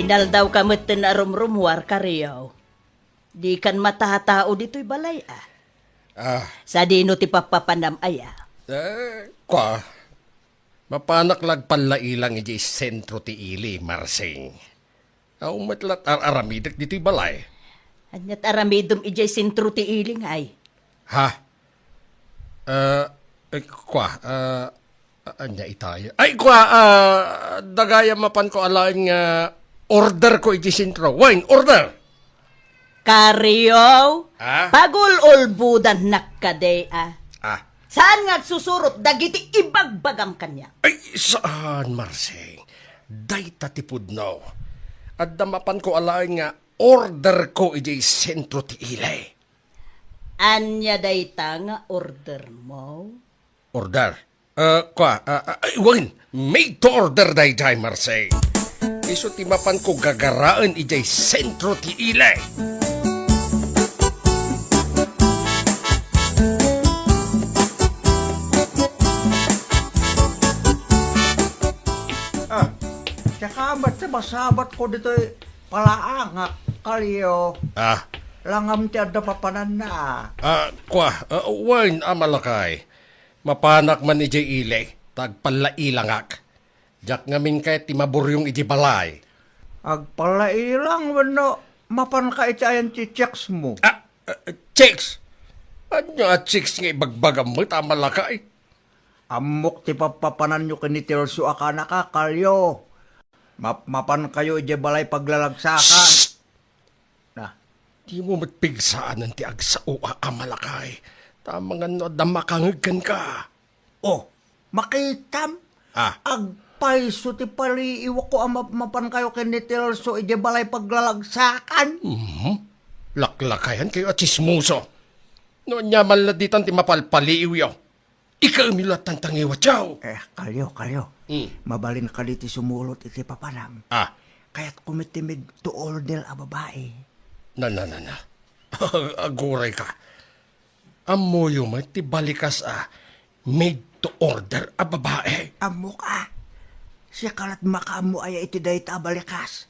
Inaldawka metten a rumrumuar, Kariaw. Dikan matatao ditoy balay, a. Ah. Sadino ti pappapanam aya? Eh, kwa. Mapanak la agpallailang idiay sentro ti ili, Marsing. Awan met la ar-aramidek ditoy balay. Aniat aramidem idiay sentro ti ili, ngay? Ha? Ah, eh, kwa, ah, ania itay? Ay, kwa, ah, dagayam mapanko alaen nga orderko idiay sentro. Wine, order! Kariaw, ah? Pagul-ulbodannak kadi, a. Ah. Saan nga agsusurot dagiti ibagbagam kaniak? Ay, saan, Marsing. Dayta ti pudno. Adda mapanko alaen nga orderko idiay sentro ti ili. Ania dayta nga ordermo? Order? Ah, kwa, ah, ah, ay, wen, made to order daydiay, Marsing. Isu ti mapanko gagaraen idiay sentro ti ili. Ah, saka met ti masabatko ditoy palaangak, Kalio. Ah. Langam ti adda papananna. Ah, kwa, ah, wen, a Malakay. Mapanak man idiay ili, ta agpallailangak. Diak ngamin kayat ti maburyong idiay balay. Agpallailang wenno mapanka iti ayan ti chicks mo? Ah, ah, chicks? Ania a chicks nga ibagbagam met a Malakay? Ammok ti pappapananyo ken ni Telso a kanaka, Kalio. Map-, mapankayo idiay balay paglalagsakan. Shh! Na. Dimo met pigsaanen ti agsao a, a Malakay. Tamangan no adda makangeg kenka. Oh, makitam? Ah. Agpayso ti paliiwko a map-, mapankayo ken ni Telso idiay balay paglalagsakan. Mhm. Laklakayankayo a tsismoso. No ania man la ditan ti mapalpaliiwyo. Ikaw, milatan tangiwatyaw. Eh, Kalio, Kalio. Hmm. Mabalin kadi ti sumulot iti papanam. Ah. Kayatko met ti made to order a babai. Na, na, na, na. Aguray ka. Ammoyo met ti balikas a made to order a babai. Ammok a. Siak lat makaammo aya iti dayta a balikas.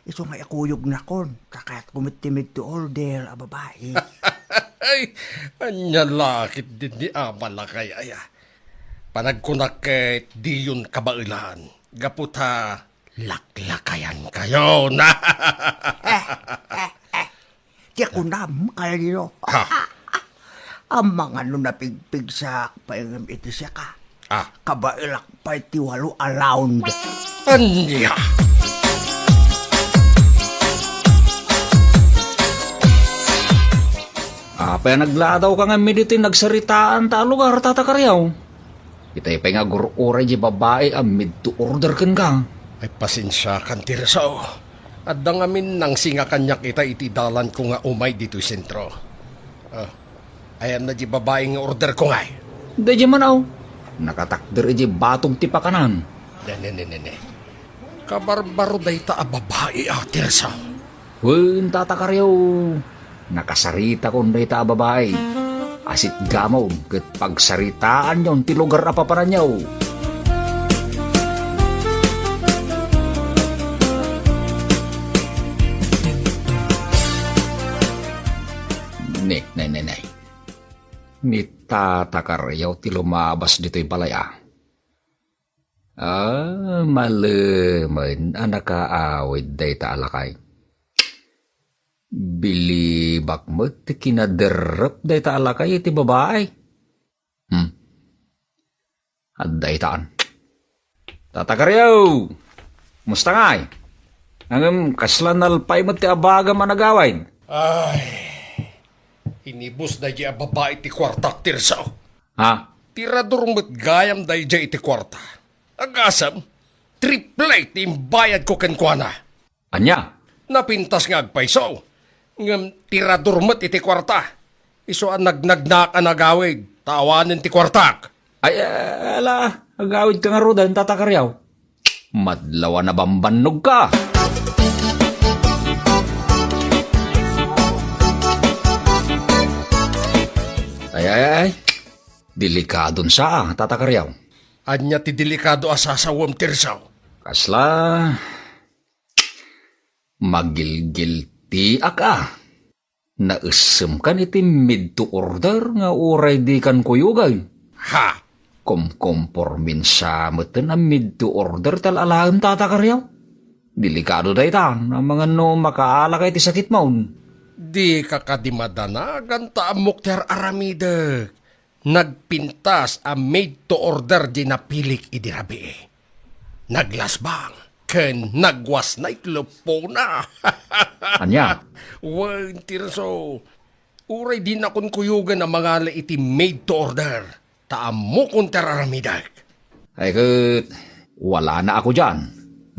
Isu nga ikuyognakon, ta kayatko met ti made to order a babai. Ay, ania la ket dinni a Malakay aya. Panagkunak ket diyon kabaelan. Gapu ta laklakayankayon. Eh, eh, eh. Ti kunam, Kalio. Ha? Amangan no napigpigsaak pay ngem iti siaka. Ah. Kabaelak pay ti walo a round. Ania? Apay a nagladawka ngamin ditoy nagsaritaanta a lugar, Tata Kariaw? Itay pay nga agur-uray di babai a made to order kenka. Ay, pasensiakan, Tirso. Adda ngamin nangsinga kaniak ita iti dalanko nga umay ditoy sentro. Ah, ayanna di babai nga orderko ngay? Daydiay man, aw. Nakatakder idiay batog ti pakanan. Ne, ne, ne, ne, ne. Kabarbaro dayta a babai, a, Tirso. Wen, Tata Kariaw, nakasaritakon dayta a babai. Asitgamon ket pagsaritaanyon ti lugar a papananyo. Ne, ne, ne, ne. Ni Tata Kariaw ti lumabas ditoy balay, a. Ah, malemen a nakaawid dayta a lakay. Bilibak met ti kinaderrep dayta a lakay iti babai. Hmm. Adda itan. Tata Kariaw! Kumusta ngay? Ngem kasla nalpay met ti abagam a nagawid? Ay, Inibus daydiay a babai ti kuartak, Tirso. Ha? Tirador met gayam daydiay iti kuarta. Agasem, triple ti imbayadko kenkuana. Ania? Napintas nga agpayso. Ngem tirador met iti kuarta. Isu a nagnagnaak a nagawid, ta awanen ti kuartak. Ay, ala, agawidka ngaruden, Tata Kariaw. Madlaw a nabambannogka. Ay, ay, ay. Delikadon sa, Tata Kariaw. Ania ti delikado a sasawem, Tirso? Kasla, magilgiltiak a. Naessemkan iti made to order nga uray dikan kuyogen. Ha? Komkompormin sa meten a made to order tal alaem, Tata Kariaw. Delikado dayta, amangan no makaalaka iti sakitmon. Dika kadi madanagan ta ammok ti ar-aramidek. Nagpintas a made to order di napilik idi rabii. Naglasbang ken nagwasna iti leppona. Ania? Wen, Tirso, uray dinakon kuyogen a mangala iti made to order, ta ammokon ti ar-aramidek. Ay ket, walana ako dian.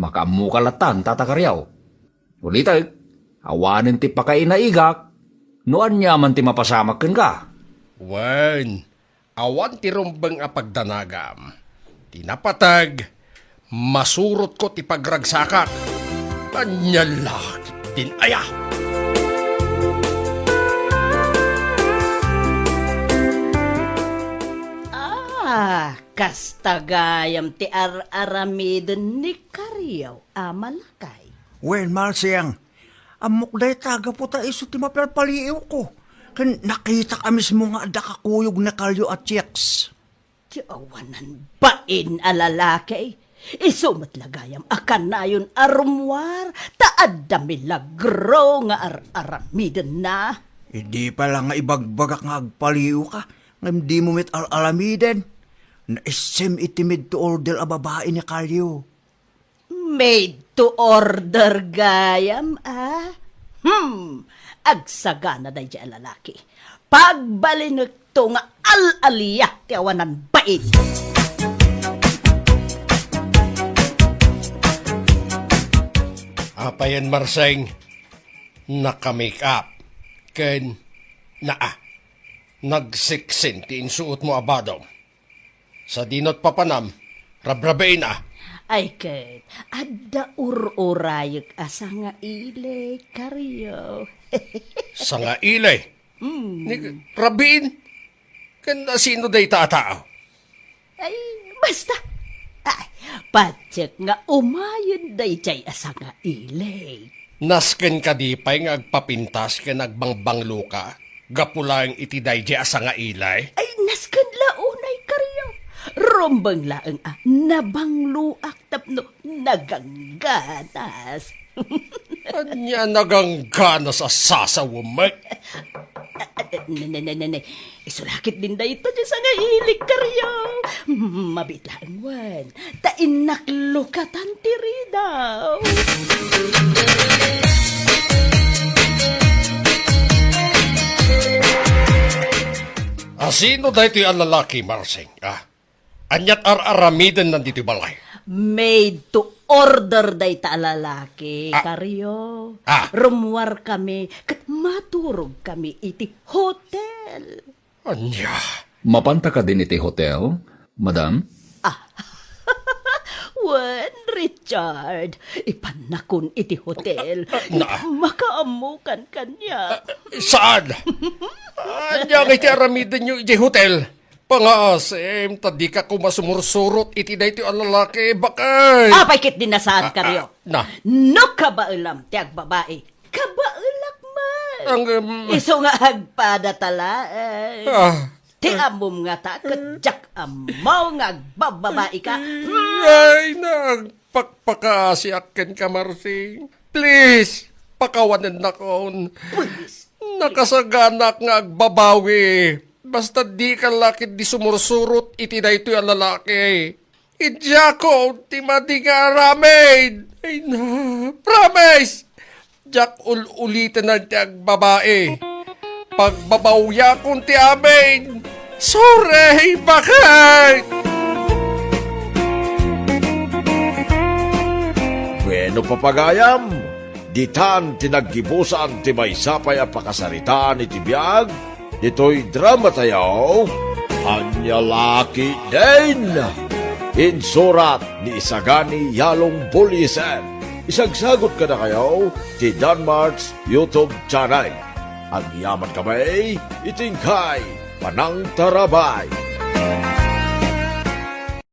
Makaammoka lattan, Tata Kariaw. Ulitek, awanen ti pakainaigak, no aniaman ti mapasamak kenka. Wen, awan ti rumbeng a pagdanagam. Ti napateg, masurotko ti pagragsakak. Ania la ketdin aya? Ah, kasta gayam ti ar-aramiden ni Kariaw a malakay. Wen, Marsing, ammok dayta gapu ta isu ti mapalpaliiwko. Ken nakitak a mismo nga adda kakuyog ni Kalyo a chicks. Ti awanan bain a lalaki. Isu met la gayam a kanayon a rummuar ta adda milagro nga ar-aramidenna. Idi pay la nga ibagbagak nga agpaliiwka, ngem dimo met al-alamiden. Naissim iti made to order a babai ni Kalyo. Made to order gayam, a? Hmm, agsagana daydiay a lalaki. Pagbalinekto nga al-alia ti awanan bain. Apayen, Marsing, naka-make up ken naa, nagseksen ti insuotmo a badom. Sadino ti papanam, rabrabiin a. Ay ket, adda ur-urayek a sangaili, Kariaw. Sangaili? Hmm. Ni, rabiin? Ken sino dayta a tao? Ay, basta. Ay, patiek nga umayen daydiay a sangaili. Nasken kadi pay nga agpapintas ken agbangbangloka gapu laeng iti daydiay a sangaili? Ay, nasken la unay, Kariaw. Rumbeng laeng a nabangloak tapno nagangganas. Ania nagangganas a sasawemek? Ah, ah, ne, ne, ne, ne, ne. Isu la ketdin dayta ti sangailik, Kariaw. Mabiit laeng wen. Ta innak lukatan ti ridaw. A, sino daytoy a lalaki, Marsing? Ah, aniat ar-aramidenna ditoy balay? Made to order dayta a lalaki, Ah. Kariaw. Ah. Rummuarkami ket maturogkami iti hotel. Ania? Mapanta kadin iti hotel, madam? Ah. Wen, Richard, ipannakon iti hotel. Ah, ah, na- Makaammokan kaniak. Ah, saan? Ania nga iti aramidenyo iti hotel? Pangaasim, ta dika koma sumursurot iti daytoy a lalaki, bakay. Apay ketdin a saan, Ah, Kariaw? Ah, na. No kabaelam ti agbabai, kabaelak met. Ang, um, Isu nga agpadata laeng. Ah. Ti ammom ngata ket diak ammo nga agbababaika. Ay, nagpakpakaasiak kenka, Marsing. Please, pakawanennakon. Please. Nakasaganak nga agbabawi. Basta dika la ketdi sumursurot iti daytoy a lalaki. Idiakon ti madi nga aramid. Ay na, promise! Diak ul-ulitenan ti agbabai. Pagbabawiakon ti amin. Sorry, bakit? Bueno, papagayam, ditan ti naggibusan ti maysa pay a pakasaritaan iti biag ditoy drama tayo, Ania La Ketdin. Insurat ni Isagani Yalong Buliesen. Isagsagot kadakayo ti Danmart's YouTube channel. Agyamankami iti inkay panangtarabay.